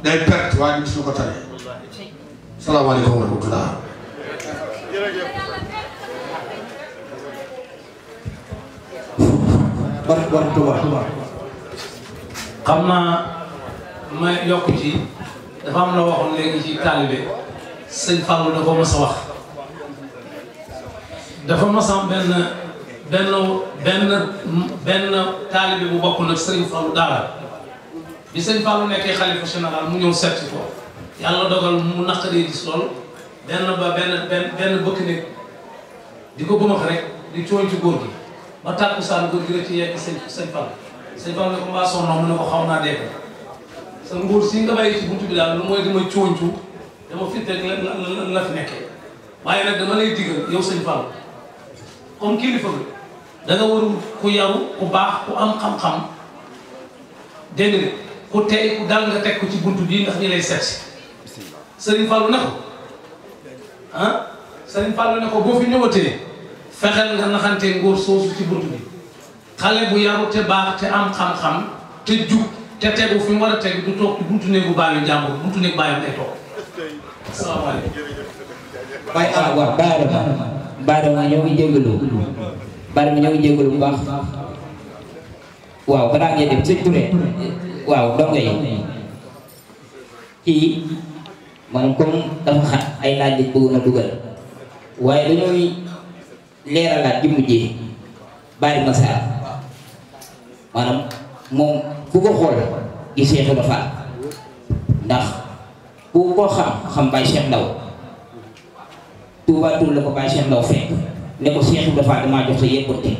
day perte waaye du gis lu ko tane salaamaaleykum wa rahmatullah xam naa ma yokk ci dafa am la waxoon léegi ci taalibe sëñ Fallou dafa mës a wax dafa mës a am benn taalibe bu bokk nag sëñ Fallou daara bi sëñ Fallou nekkee xalifa général mu ñëw seet si ko yàlla dogal mu naqaree gis lool benn bëkk nekk di ko bëmax rek di cooñ ci góor gi ba tàkkusaan góor gi rek ci yegg sëñ Fallou sëñ Fallou ne ko mbaa sonn mu ne ko xaw naa dee sa nguur si nga bàyyi ci buntu bi daal lu mooy dama cóoncu dama fit rek la fi nekkee waaye nag dama lay digal yow sëñ Fallou comme kilifa bi da nga warul ku yaru ku baax ku am xam-xam dégg nga ku tey ku dal nga teg ko ci buntu bii ndax ñi lay seet si Sëriñ Fallou ne ko Sëriñ Fallou ne ko boo fi ñëwatee fexeel nga naxantee ngóor soosu ci buntu bi xale bu yaru te baax te am xam-xam te jub te tegu fi mu war a teg du toog ci buntu néegu baayu jàmbur buntu néegu baayam lay toog asalaamaaleykum. waaw Baara ñoo ngi jégalu Baara ñoo ngi jégalu bu baax waaw balaa ngeen dem sëñ Touré waaw dongo yi kii man comme dafa xat ay laaj lañ bëggoon a dugal waaye dañooy leeralaat jëmm ji Baari Massar maanaam moom ku ko xool gi Cheikh Ibra Fall ndax ku ko xam Baye Cheikh Ndaw Touba Toul la ko Baye Cheikh Ndaw fekk ne ko Cheikh Ibra Fall damaa jox sa yóbbante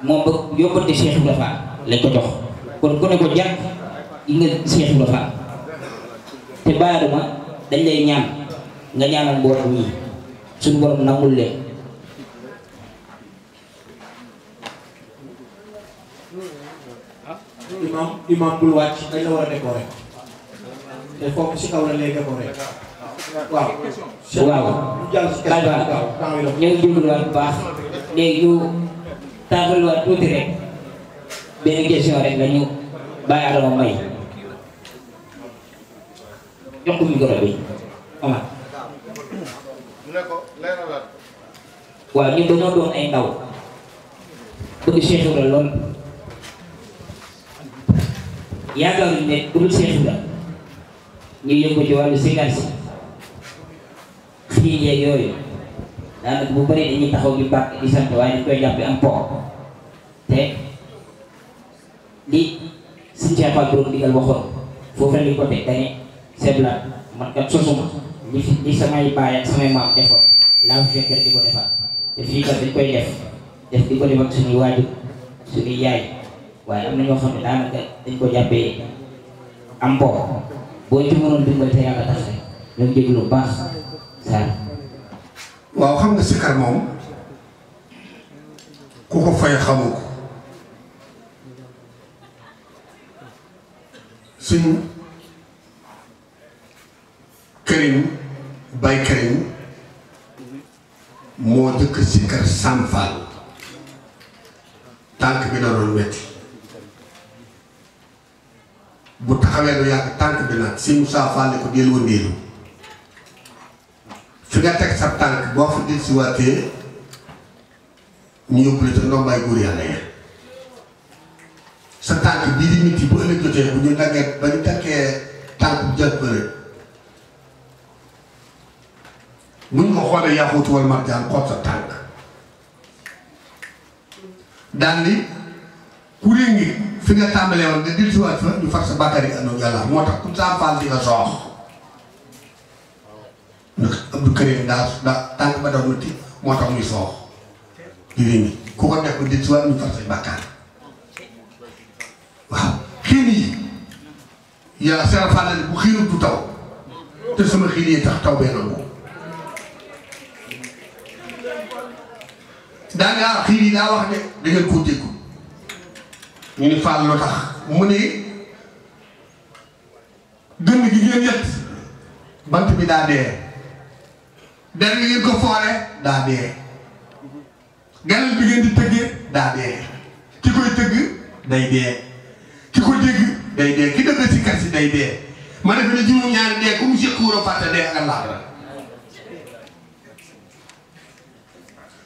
moom ba yóbbante Cheikh Ibra Fall lañ ko jox kon ku ne ko jàpp yi nga Cheikh Ibra Fall te Baye ma dañ lay ñaan nga ñaanal mbooloo ñi suñu borom nangul leen. imam bul wàcc dañ la war a décorer te foofu si kaw la lay décorer waaw. waaw ñu ngi jubluwaat bu baax léegi ñu tàmbaliwaat tuuti rek benn question rek la ñu bàyyi Adama may jox ko micro bi Omar. waaw ñun dañoo doon ay ndaw bëgg Cheikh Ibra lool yaakaaruñu ne bu dul Cheikh Ibra ñu yëngu ci wàllu sigar si xii yeeg yooyu daanaka bu bëri dañuy taxaw di bàkk di sant waaye dañ koy jàpp am po te li suñu Cheikh Fall doon digal waxoon foofu la ñu ko teg dañuy seblaat man kat sosuma li samay baay ak samay maam defoon laa fi fekk di ko defaat te fii kat dañ koy def di ko def ak suñuy waajur suñuy yaay waaye am na ñoo xam ne daanaka dañ ko jàppee am po boo ci mënoon dimbali te yàlla tax rek ñoo jéglu lu baax saa. waaw xam nga sikar moom ku ko fay xamu ko suñ Karim Baye Karim moo jëkk sikar Sam Fall tànk bi da doon metti bu taxawee lu yàgg tànk bi nag si Moussa Fall ne ko del wëndeelu fi nga teg sa tànk boo fa del si waatee ñu yóbbu la ca ndombaay góor yàlla ya sa tànk bii di nit yi bu ëllëg jotee bu ñu daggee ba ñu takkee tànk bu jël bëre buñ ko xoolee yaaxuutu wal marjaan xool sa tànk daan ni kuréel ngi fi nga tàmbalee woon nga dil si waat fa ñu far sa bàkkaar yi àndoon yàlla moo tax ku Sam Fall di nga soox ndax Abdou Karim daa tànk ba doon nuti moo tax muy soox kuréel ngi ku ko def ba dil si waat ñu far say bàkkaar waaw xiin yi yaa Cheikh Fall bu xiinut du taw te sama xiin yi tax taw bee nangu daa ngaa xiin yi daa wax ne da ngeen koo déggu ñu ni Fall lu tax mu ne gën gi ngeen yett bant bi daa dee der bi ngeen ko foore daa dee ganal bi ngeen di tëggee daa dee ki koy tëgg day dee ki ko dégg day dee ki dëgg si kat si day dee ma defe ne juróom-ñaari dee ku mu séq wuro fàtte dee ak Allah la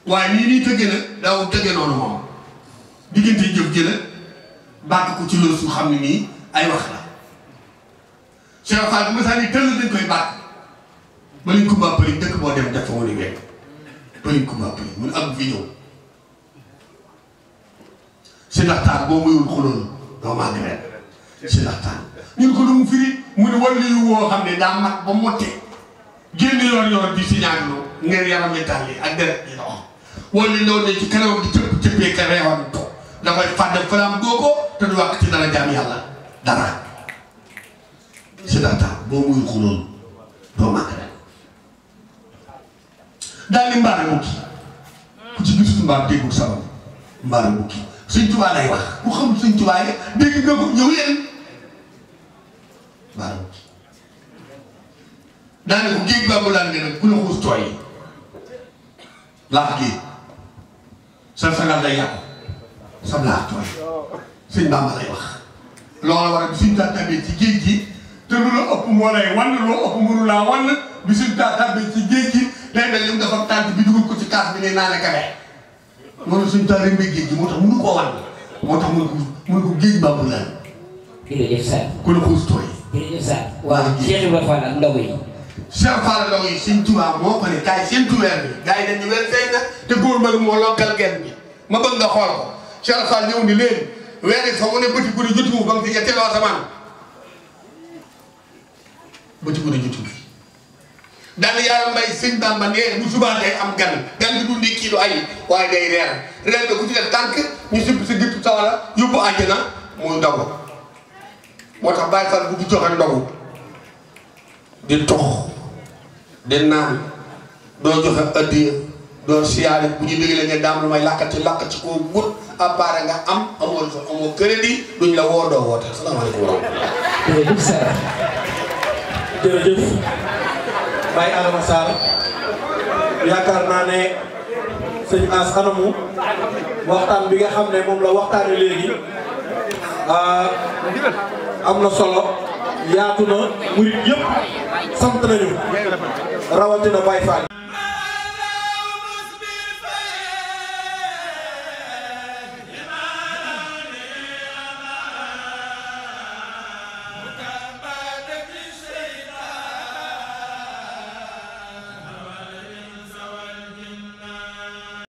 waaye nii nii tëggee nag daaw tëggee noonu moom diggante jëf jëla bàgg ko ci loolu su xam ne nii ay wax la Cheikh Fall bu ma saa ni tëll dañ koy bàgg ba liñ ko mbàppali dëkk boo dem def fa mu ni wekk ba liñ ko mbàppali mun am fi ñëw si ndaxtaan boo muyul xuloon doo màgg ren si ndaxtaan ñun ko lu mu firi mu ne wàllu yu woo xam ne daa mat ba motte génn yoon di si ñaanloo ngeen yaram yi tàlli ak deret yi dox wàllu loolu ne ci kanamam di cëpp cëppee ka reewam to dafay fàdd falaam góoko te du wàkk ci dara jaam yàlla dara si ndaxtaan boo muyul xuloon doo màgg ren daal ni mbaare mukki ku ci gisul mbaar déggul sabab mbaare mukki Sëñ Tuubaa lay wax ku xamul Sëñ Tuubaa yi dégg nga ko ñëw leen mbaare mukki daane ko géej bambulaan nga nag ku la xuus tooy yi laax géej sa sagal day yàqu sa laax tooy Sëñ Bamba lay wax loola war a bi suñ tàttabee ci géej gi te lu la ëpp moo lay wan loo ëpp mënu laa wan bi suñ tàttabee ci géej gi day mel ni dafa tànt bi dugal ko ci kaas bi ne naa ne kabe moom suñ tànn mbéy géej gi moo tax mënu koo wan moo tax mënu ko géej bambulaan jërëjëf Sarr ku la xuus tooy jërëjëf Sarr waaw Cheikh Ibra Fall ak ndaw yi Cheikh Fall ndaw yi Sëñ Tuubaa moo ko ne kaay seentu weer bi gars yi dañu weer feeñ na te góor mbër moo lonkal genn bi ma bëgg nga xool ko Cheikh Fall ñëw ni leen weer yi fa mu ne bëti guddi jotuwu ba nga fi ñetteeloo asamaan bëti guddi jotuwu daal yàlla mbay Sëñ Bamba nee bu subaa day am gan gi du ndékki lu ay waaye day reer reer nga ku ci def tànk ñu sipp sa géttu sawara yóbbu àjjana muy ndogu moo tax Baye Fall bu di joxe ndogu di tox di naan doo joxe addiya doo siyaare bu ñu dégalee nga daam lu may làkkat ci koo wut appareil nga am amoo crédit duñ la woo doo woote asalaamaaleykum wa rahmatulah. jërëjëf Sarr jërëjëf Baye Adama Sarr yaakaar naa ne sëñ As anamu waxtaan bi nga xam ne moom la waxtaane léegi am na solo yaatu na murit yëpp sant nañu rawatina Baye Fall